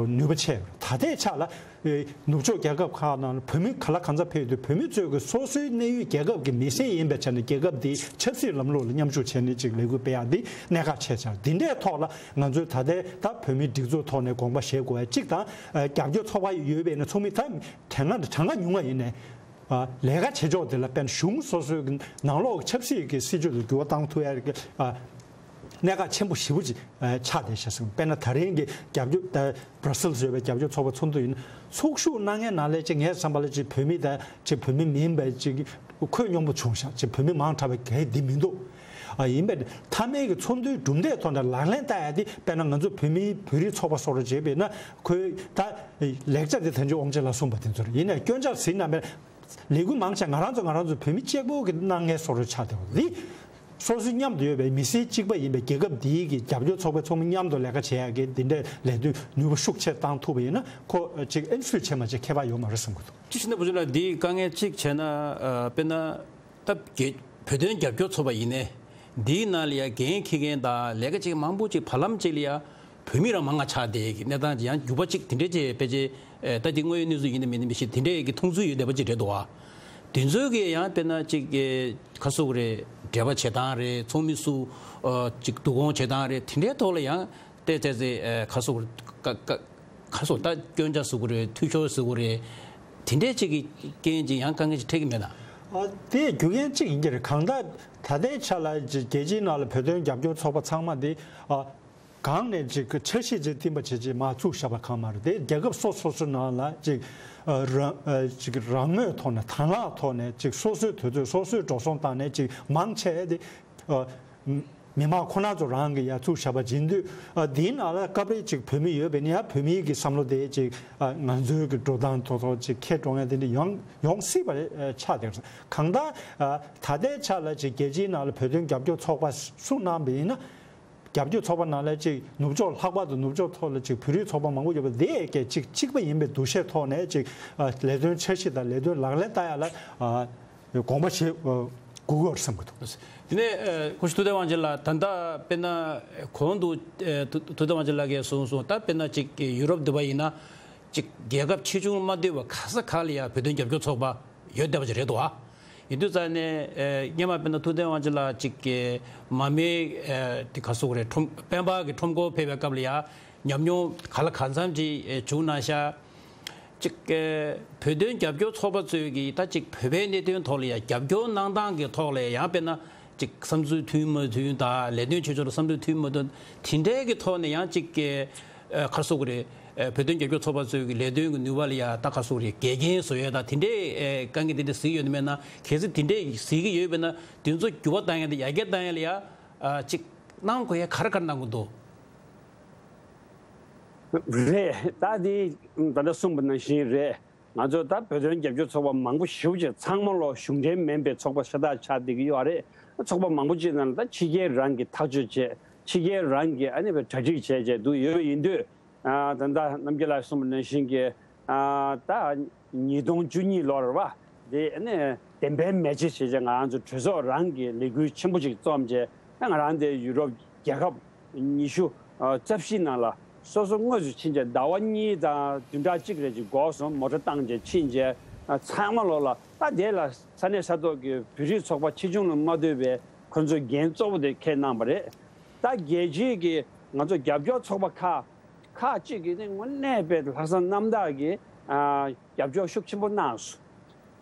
ནུས་པ་ཆེ་བ་རེད། ད་ལྟའི་ཆ་ལ་ཨེ། ནུབ་ཕྱོགས་རྒྱལ་ཁབ་ཁག་ནང་ལ་བོད་མི་ག་ལ་གང་འཚམ་ཕེབས་ཡོད་དུས་བོད་མི་ཚོས་ཀྱི་སོ་སོའི་གནས་ཡུལ་རྒྱལ་ཁབ་ཀྱི་མི་སེར་ཡིན་པའི་ཆ་ནས་རྒྱལ་ཁབ་དེའི་ཆབ་སྲིད་ལམ་ལུགས་ལ་མཉམ་ཞུགས་བྱས་ནས་ཅིག་ལས་འགུལ་སྤེལ་ཡག་འདི་གནད་འགག་ཆེ་ཆགས། འདི་འདྲའི་ཐོག་ལ་ང་ཚོས་ད་ལྟའི་ད་བོད་མིའི་སྒྲིག་འཛུགས་ཐོག་ནས་དགོངས་པ་བཞེས་དགོས་པ་གཅིག་དང་། ཨ། རྒྱབ་སྐྱོར་ཚོགས་པ་ཡོད་པས་ན་ཚོགས་མི་ད་གྲངས་ཀ་ཉུང་བ་ཡིན་ནའི། ཨ། ལས་ཀ་བྱེད་ཕྱོགས་དེ་ལ་དཔེར་ན་གཞུང་སོ་སོའི་གི་ནང་ལོགས་ཀྱི་ཆབ་སྲིད་ཀྱི་སྲིད་བྱུས་ལ་འགྱུར་བ་བཏང་ཐུབ་ཡ་གི་ཨ། གནད་འགག་ཆེན་པོ་ཞེ་པོ་ཅིག་ཨ། ཆགས་བསྡད་ཤག་ཟེར། དཔེར་ན་ད་རིང་གི་རྒྱབ་སྐྱོར་ད་Brussels་ཡོད་པའི་རྒྱབ་སྐྱོར་ཚོགས་པ་ཚོགས་འདུ་ཡིན་ན་ཚོགས་ཞུགས་གནང་མཁན་ནང་ལས་ཅིག་ངའི་བསམ་པ་ལ་ཅིག་བོད་མི་དང་ཅིག་བོད་མི་མིན་པའི་ཅིག་ཁོད་སྙོམས་པོ་བྱུང་ཤག་ཅིག་བོད་མི་མང་དྲགས་པའི་གལ་འདི་མི་འདུག་ཨ། ཡིན་པས་མཐའ་མའི་གི་ཚོགས་འདུའི་གྲུབ་འབྲས་ཐོག་ནས་ལག་ལེན་བསྟར་ཡ་དེ་དཔེར་ན་ང་ཚོ་བོད་མིའི་བོད་རིགས་ཚོགས་པ་སོགས་རེ་བྱས་པས་ན་ཁོའི་ད་ལེགས་ཆ་དེ་དོན་གཅོད་དབང་ཆེན་ལགས་གསུངས་པ་དེ་ཚོ་རེད། ཡིན་ནའི་སྐྱོན་ཆ་ཟིན་ན་མེད། ལས་འགུལ་མང་ཆེ་ང་རང་ཚོ་ང་རང་ཚོ་བོད་མི་གཅིག་པོ་གི་གནང་མཁན་བཟོ་འདྲ་ཆགས་བསྡད་པ་འདི། སོ་སོའི་མཉམ་དུ་ཡོད་པའི་མི་སེར་གཅིག་པ་ཡིན་པའི་རྒྱལ་ཁབ་འདིའི་གི་རྒྱབ་སྐྱོར་ཚོགས་པའི་ཚོགས་མི་མཉམ་དུ་ལས་ཀ་བྱེད་ཡག་གི་འདི་འདྲའི་ལས་དོན་ནུས་པ་ཤུགས་ཆེ་བཏང་ཐུབ་པ་ཡིན་ན་ཁོ་ཅིག་ཨེན་ཧྥིལ་བྱས་མ་བྱས་ཁྱད་པར་ཡོད་མ་རེད་བསམ་གི་འདུག་ཅི་ཕྱིན་ན་བུ་ཆུང་ལགས་འདིའི་དཀའ་ངལ་གཅིག་བྱས་ན་ཨ། དཔེར་ན་ད་རྒྱལ་བོད་དོན་རྒྱབ་སྐྱོར་ཚོགས་པ་ཡིན་ནའི་འདིའི་ནང་ལ་ཡ་འགན་འཁྱེར་མཁན་དང་ལས་ཀ་བྱེད་མཁན་མང་པོ་ཅིག་བར་ལམ་ཅིག་ལ་ཡ། བོད་མི་རང་མང་ང་ཆགས་བསྡད་ཀྱི་གནས་སྟངས་ཀྱི་ཡང་འགྱུར་བ་གཅིག་དེ་འདྲས་ཀྱི་ཕལ་ཆེར་ད་དེ་དངོས་ཡོད་གནས་ཚུལ་ཡིན་ནམ་མིན་ནམ་མི་ཤེས། དེ་འདྲས་ཀྱི་མཐོང་ཚུལ་ཡོད་བསྡད་པ་ཅིག་རེད་འདུག་བ། དེ་ཚོའི་གི་ཡང་དཔེར་ན་ཅིག་ག་སོགས་རེད། འབྲེལ་བ་བྱེད་སྟངས་རེད། ཚོགས་མི་སུ་ཅིག་བསྡུ་སྐོང་བྱེད་སྟངས་རེད། དེ་འདྲའི་ཐོག་ལ་ཡང་ཏེ་ཏེ་ཙེ་ག་སོགས་ག་ག་ག་སོགས་ད་སྐྱོན་ཆ་ཟེར་དགོས་རེད། འཐུས་ཤོར་ཟེར་དགོས་རེད། དེ་འདྲས་ཅིག་གི་རྐྱེན་གྱིས་ཡང་དཀའ་ངལ་ཅིག་འཕྲད་ཀྱི་མེད་ན། ཨ། དེ་རྒྱུ་རྐྱེན་གཅིག་ཡིན་གྱི་རེད། གང་ལྟར་ད་ལྟའི་ཆ་ལ་རྒྱལ་སྤྱིའི་ནང་ལ་བོད་དོན་རྒྱབ་སྐྱོར་ཚོགས་པ་ཚང་མ་དེ་ཨ། གང་ནས་ཅིག་གི་འཆར་གཞི་ཅིག་བཏིང་པ་བྱས་རྗེས་མར་བཙུགས་བཞག་པ་གང་མ་རེད། དེ་རྒྱལ་ཁབ་སོ་སོ་སོའི་ནང་ལ་ཅིག་ཨ། རང་ཨ། ཅིག་རང་མོས་ཐོག་ནས་དང་བླངས་ཐོག་ནས་ཅིག་སོ་སོའི་དུས་ཚོད་སོ་སོས་འགྲོ་སོང་བཏང་ནས་ཅིག་མང་ཆེ་དེ་ཨ། མི་མང་ཁོ་ན་ཚོ་རང་གི་ཡར་བཙུགས་བཞག་པ་ཡིན་དུས་ཨ། དེའི་ནང་ལ་སྐབས་རེ་ཅིག་བོད་མི་ཡོད་པས་ན་ཡང་བོད་མིའི་གི་བསམ་བློ་དེ་ཅིག་ཨ། ང་ཚོའི་གི་འགྲོ་སྟངས་ཐོག་ཐོག་ཅིག་ཁྱེར་འགྲོ་མཁན་དེ་འདྲ་ཡོང་ཡོང་སྲིད་པ་རེད། ཨ། ཆགས་བསྡད་རེད། གང་ལྟར་ཨ། ད་ལྟའི་ཆ་ལ་ཅིག་རྒྱལ་སྤྱིའི་ནང་ལ་བོད་དོན་རྒྱབ་སྐྱོར་ཚོགས་པ་གསུངས་གནང་བ་ཡིན་ན། རྒྱབ་སྐྱོར་ཚོགས་པ་ནང་ལ་ཅིག་ནུབ་ཕྱོགས་ལྷག་པར་དུ་ནུབ་ཕྱོགས་ཐོག་ལ་ཅིག་བོད་རིགས་ཚོགས་པ་མང་པོ་ཡོད་པ་དེ་གས་ཅིག་གཅིག་པ་ཡིན་པའི་འདུ་ཤེས་ཐོག་ནས་ཅིག་ཨ། ལས་དོན་འཆར་གཞི་དང་ལས་དོན་ལག་ལེན་བསྟར་ཡ་ལ་ཨ། དགོངས་པ་བཞེས་ཨ། དགོས་ཀྱི་ཡོད་རེད་བསམ་གྱི་འདུག་དེ་ནས་ཨ། སྐུ་ཞབས་ཐུབ་བསྟན་དབང་ཆེན་ལགས། ད་ལྟ་དཔེར་ན་གོང་དུ་ཨ། ཐུབ་ཐུབ་བསྟན་དབང་ཆེན་ལགས་ཀྱིས་གསུངས་སོང་། ད་དཔེར་ན་ཅིག་ཡུ་རོབ་འདི་པ་ཡིན་ན་ཅིག་རྒྱལ་ཁབ་ཆེ་ཆུང་མ་ལྟོས་པར་ག་ས་ག་ལ་ཡ་བོད་དོན་རྒྱབ་སྐྱོར་ཚོགས་པ་ཡོད་བསྡད་པ་ཅིག་རེད་འདུག་ཨ། ཡིན་དུས་ཙང་ནས་ཨ། སྔོན་མ་དཔེར་ན་ཐུབ་བསྟན་དབང་ཆེན་ལགས་ཅིག་གི་མ་མའི་ཨ། དེ་ག་སོགས་རེད། ཁྲོམ་སྤེན་པ་གི་ཁྲོམ་སྐོར་ཕེབས་པའི་སྐབས་ལ་ཡ་ཉམས་མྱོང་ག་ལ་གང་འཚམ་ཅིག་ཨ། བྱུང་གནང་ཤག་ཅིག་ཨ། བོད་དོན་རྒྱབ་སྐྱོར་ཚོགས་པ་ཚོས་ཀྱིས་ད་ཅིག་བོད་པའི་གནད་དོན་ཐོག་ལ་ཡ་རྒྱབ་སྐྱོར་གནང་སྟངས་ཀྱི་ཐོག་ལ་ཡང་དཔེར་ན་ཅིག་བསམ་ཚུལ་མཐུན་མ་མཐུན་དང་ལས་དོན་བྱེད་ཕྱོགས་ལ་བསམ་ཚུལ་མཐུན་མ་མཐུན་དེ་འདྲའི་གི་ཐོག་ནས་ཡང་ཅིག་གི་ཨ། ག་སོགས་རེད། ཨ། བོད་དོན་རྒྱབ་སྐྱོར་ཚོགས་པ་ཚོའི་གི་ལས་དོན་གྱི་ནུས་པ་ལ་ཡ་ད་ག་སོགས་རེད། འགལ་རྐྱེན་བཟོ་ཡས་དང་དེ་འདྲའི་ཨ། དཀའ་ངལ་དེ་འདྲ་གཟིགས་ཡོད་ནི་མེད་ན། གལ་སྲིད་དེ་འདྲས་གཟིགས་ཀྱི་ཡོད་པས་ན་དེ་ཚོ་འགྱུར་བ་གཏང་ཡས་དང་ཡར་རྒྱས་གཏང་ཡས་ལ་ཡ་ཨ། ཅིག་གནང་དགོས་ཡས་ག་རེ་ག་རེ་གནང་དགོས་འདུག་རེད། ད་དེ་ད་ལྟ་གསུངས་པ་ནང་བཞིན་རེད། ང་ཚོ་ད་བོད་དོན་རྒྱབ་སྐྱོར་ཚོགས་པ་མང་པོ་ཞེ་པོ་ཅིག་ཚང་མ་ལོ་གཞུང་འབྲེལ་མིན་པའི་ཚོགས་པ་ཤ་སྟག་ཆགས་བསྡད་ཀྱི་ཡོད་རེད། ཚོགས་པ་མང་པོ་ཅིག་ནང་ལ་ད་ཕྱི་རྒྱལ་རང་གིས་ཐག་གཅོད་བྱས། ཕྱི་རྒྱལ་རང་གིས་ཨ་ནི་བའི་གྲ་སྒྲིག་བྱས་བྱས་འདུག་ཡོད་པ་ཡིན་དུས། ཨ། ད་ལྟ་རྣམ་རྒྱལ་ལགས་གསུངས་པ་ནང་བཞིན་གྱི་ཨ། ད་ཉིས་སྟོང་བཅུ་གཉིས་ལོར་བ་དེ་ཨ་ནི་བདེན་པའི་མེ་ལྕེ་བྱས་བྱས་ང་རང་ཚོ་གྲོས་ཚོགས་རང་གི་ལས་འགུལ་ཆེན་པོ་ཅིག་རྩོམ་བྱས། ད་ང་རང་དེ་ཡུ་རོབ་རྒྱལ་ཁབ་ཉི་ཤུ་རྩ་བཞི་ནང་ལ་སོ་སོ་དངོས་སུ་ཕྱིན་བྱས་ཟླ་བ་གཉིས་དང་བདུན་ཕྲག་གཅིག་རེ་ཅིག་འགོར་སོང་། མོ་ཊ་བཏང་བྱས་ཕྱིན་བྱས་ཚང་མ་ལོག་ལ། ད་དེ་ལ་ས་གནས་ས་ཐོག་གི་བོད་རིགས་ཚོགས་པ་ཆེ་ཆུང་ལ་མ་ལྟོས་པའི་ཁོ་ཚོས་འགན་གཙོ་བོ་དེ་འཁྱེར་གནང་བ་རེད། ད་རྒྱལ་སྤྱིའི་གི་ང་ཚོ་རྒྱབ་སྐྱོར་ཚོགས་པ་ཁག་ཁག་ཅིག་གིས་ནི་དངོས་གནས་དཔེ་ལྷག་བསམ་རྣམ་དག་གིས་ཨ། རྒྱབ་སྐྱོར་ཤུགས་ཆེན་པོ་གནང་སོང་།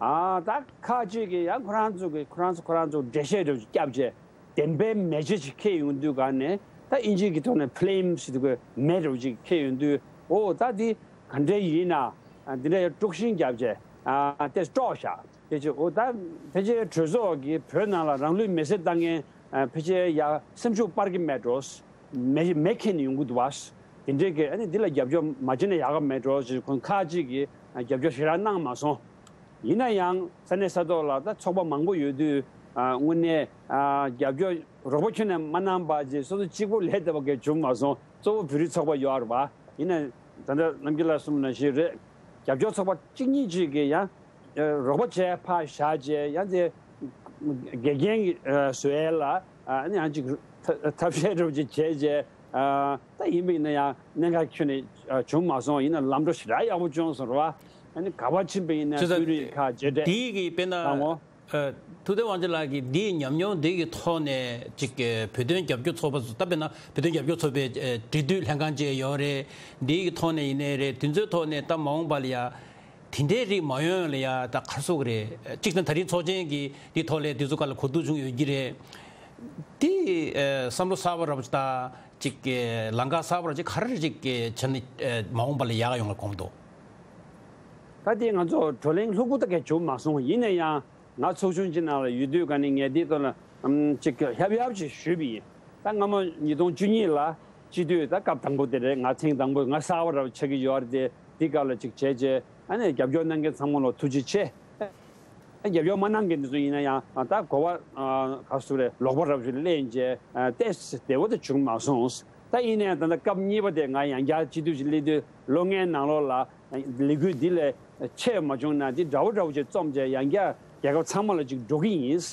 ཨ། ད་ཁག་ཅིག་གིས་ཡང་ཁོ་རང་ཚོ་གི་ཁོ་རང་ཚོ་ཁོ་རང་ཚོ་འགྲེལ་བཤད་འདྲ་བོ་ཅིག་བརྒྱབ་བྱས་བདེན་པའི་མེ་ལྕེ་ཅིག་འཁྱེར་ཡོང་དུས་ག་ནས་ད་ཨིན་ཇིའི་གི་ཐོག་ནས་ཕི་ལེམ་ཟེར་དུས་ཀྱི་མེ་འདྲ་བོ་ཅིག་འཁྱེར་ཡོང་དུས། འོ། ད་འདི་ག་འདྲ་ཡིན་ན། ཨ། འདི་འདྲ་ཡང་དཀྲུག་ཤིང་བརྒྱབ་བྱས་ཨ། དེ་དཀྲོགས་བཞག་དེ་ཅིག་འོ། ད་ཕལ་ཆེར་གྲོས་ཚོགས་ཀྱིས་བོད་ནང་ལ་རང་ལུས་མེར་སྲེག་བཏང་མཁན་ ཕལ་ཆེར་ཡ་སེམས་ཤུགས་སྤར་གྱི་མེད་འགྲོ། མེ་མེ་ཁེན་ནས་ཡོང་གི་འདུག་བ། དེ་འདྲས་ཀྱི་ཨ་ནི་འདི་ལ་རྒྱབ་སྐྱོར་མ་བྱས་ན་ཡག་ག་མེད་འགྲོ་ཞེས་ཁོང་ཁག་ཅིག་གིས་རྒྱབ་སྐྱོར་ཞེ་དྲག་གནང་མ་སོང་། ཡིན་ན་ཡང་ས་གནས་ས་ཐོག་ལ་ད་ཚོགས་པ་མང་པོ་ཡོད་དུས་དངོས་གནས་རྒྱབ་སྐྱོར་རོགས་པ་ཁྱོན་ནས་མ་གནང་པ་ཅེས་སོ་སོ་གཅིག་པུ་ལས་བསྡད་པ་གས་བྱུང་མ་སོང་། གཙོ་བོ་བོད་རིགས་ཚོགས་པ་ཡོད་རེད་བ། ཡིན་ན་ད་ལྟ་རྣམ་རྒྱལ་ལགས་གསུངས་ནང་བཞིན་རེད། རྒྱབ་སྐྱོར་ཚོགས་པ་གཅིག་གཉིས་ཅིག་གིས་ཡང་རོགས་པ་བྱས་ཕར་བཞག་བྱས་ཡང་དེ་འགལ་རྐྱེན་བཟོ་ཡས་ལ་ཨ་ནི་ཡང་ཅིག་ཐབས་ཤེས་འདྲ་པོ་ཅིག་བྱས་བྱས་ད་ཡིན་པ་ཡིན་ན་ཡང་གནད་འགག་ཁྱོན་ནས་བྱུང་མ་སོང་། ཡིན་ན་ལམ་འགྲོ་ཞེ་དྲག་ཡག་པོ་བྱུང་སོང་རེད་བ། ཨ་ནི་ག་པར་ཕྱིན་པ་ཡིན་ན་བཅུ་ཚོད་དུས་རིག་ཁག་བརྗེ་འདི་གི་དཔེར་ན་ལགས་འོང་། ཐུབ་བསྟན་དབང་ཆེན་ལགས་ཀྱིས་འདིའི་ཉམས་མྱོང་འདི་གི་ཐོག་ནས་ཅིག་བོད་དོན་རྒྱབ་སྐྱོར་ཚོགས་པ་ཚོ་ད་དཔེར་ན་བོད་དོན་རྒྱབ་སྐྱོར་ཚོགས་པའི་འབྲེལ་མཐུད་ལྷན་ཁང་བཅས་ཡོད་རེད། འདིའི་གི་ཐོག་ནས་ཡིན་ནའི་རེད། དེ་ཚོའི་ཐོག་ནས་ད་མ་འོངས་པ་ལ་ཡ་དེ་འདྲའི་རིགས་མ་ཡོང་ལ་ཡ་ད་ག་རེ་ཟེར་དགོས་རེད། གཅིག་ནས་ད་རིང་ཚོགས་ཆེན་གྱི་འདི་ཐོག་ལ་དེ་ཚོ་ག་ལ་གོ་བསྡུར་བྱུང་ཡོད་ཀྱི་རེད། དེ་བསམ་བློ་གསར་པ་རབ་ཅིག་ད་ཅིག་ལམ་ཁ་གསར་པ་རབ་ཅིག་ག་རེ་ཅིག་བྱས་ནས་མ་འོངས་པ་ལ་ཡག་ཡོང་ལ་དགོངས་འདུག་ད་དེ་ང་ཚོ་བགྲོ་གླེང་ལྷུག་པོ་ད་གས་བྱུང་མ་སོང་། ཡིན་ན་ཡང་ང་ཚོགས་ཆུང་ཅིག་ནང་ལ་ཡོད་དུས་ག་ནས་ངས་འདིའི་ཐོག་ལ་ཨམ་ཅིག་ཧབ་ཧབ་ཅིག་ཞུས་པ་ཡིན། ད་སྔ་མོ་ཉིས་སྟོང་བཅུ་གཉིས་ལ་སྤྱི་འཐུས་ད་སྐབས་དང་པོ་དེ་རེད། ང་ཐེངས་དང་པོ་ང་གསར་པ་རབ་ཆགས་ཀྱི་ཡོད་རེད་དེ། འདི་སྐབས་ལ་ཅིག་བྱས་བྱས་ཨ་ནི་རྒྱབ་སྐྱོར་གནང་མཁན་ཚང་མ་ལ་ཐུགས་རྗེ་ཆེ། རྒྱབ་སྐྱོར་མ་གནང་མཁན་དེ་ཚོ་ཡིན་ན་ཡང་ད་གོ་བ་ག་ཟེར་རེད། ལོག་པ་རབ་ཞིག་ལེན་བྱས་ཏོག་ཙམ་བདེ་བོ་དེ་བྱུང་མ་སོང་། ད་ཡིན་ནའི་ད་ལྟ་སྐབས་གཉིས་པ་དེ་ང་ཡང་བསྐྱར་སྤྱི་འཐུས་ཤིག་སླེབས་དུས་ལོ་ལྔའི་ནང་ལོགས་ལ་ལས་འགུལ་འདི་ལས་ཆེ་མ་བྱུང་ན་འདི་འདྲ་བོ་འདྲ་བོ་ཅིག་རྩོམ་བྱས་ཡང་བསྐྱར་རྒྱལ་ཁབ་ཚང་མ་ལ་ཅིག་འགྲོ་གི་ཡིན།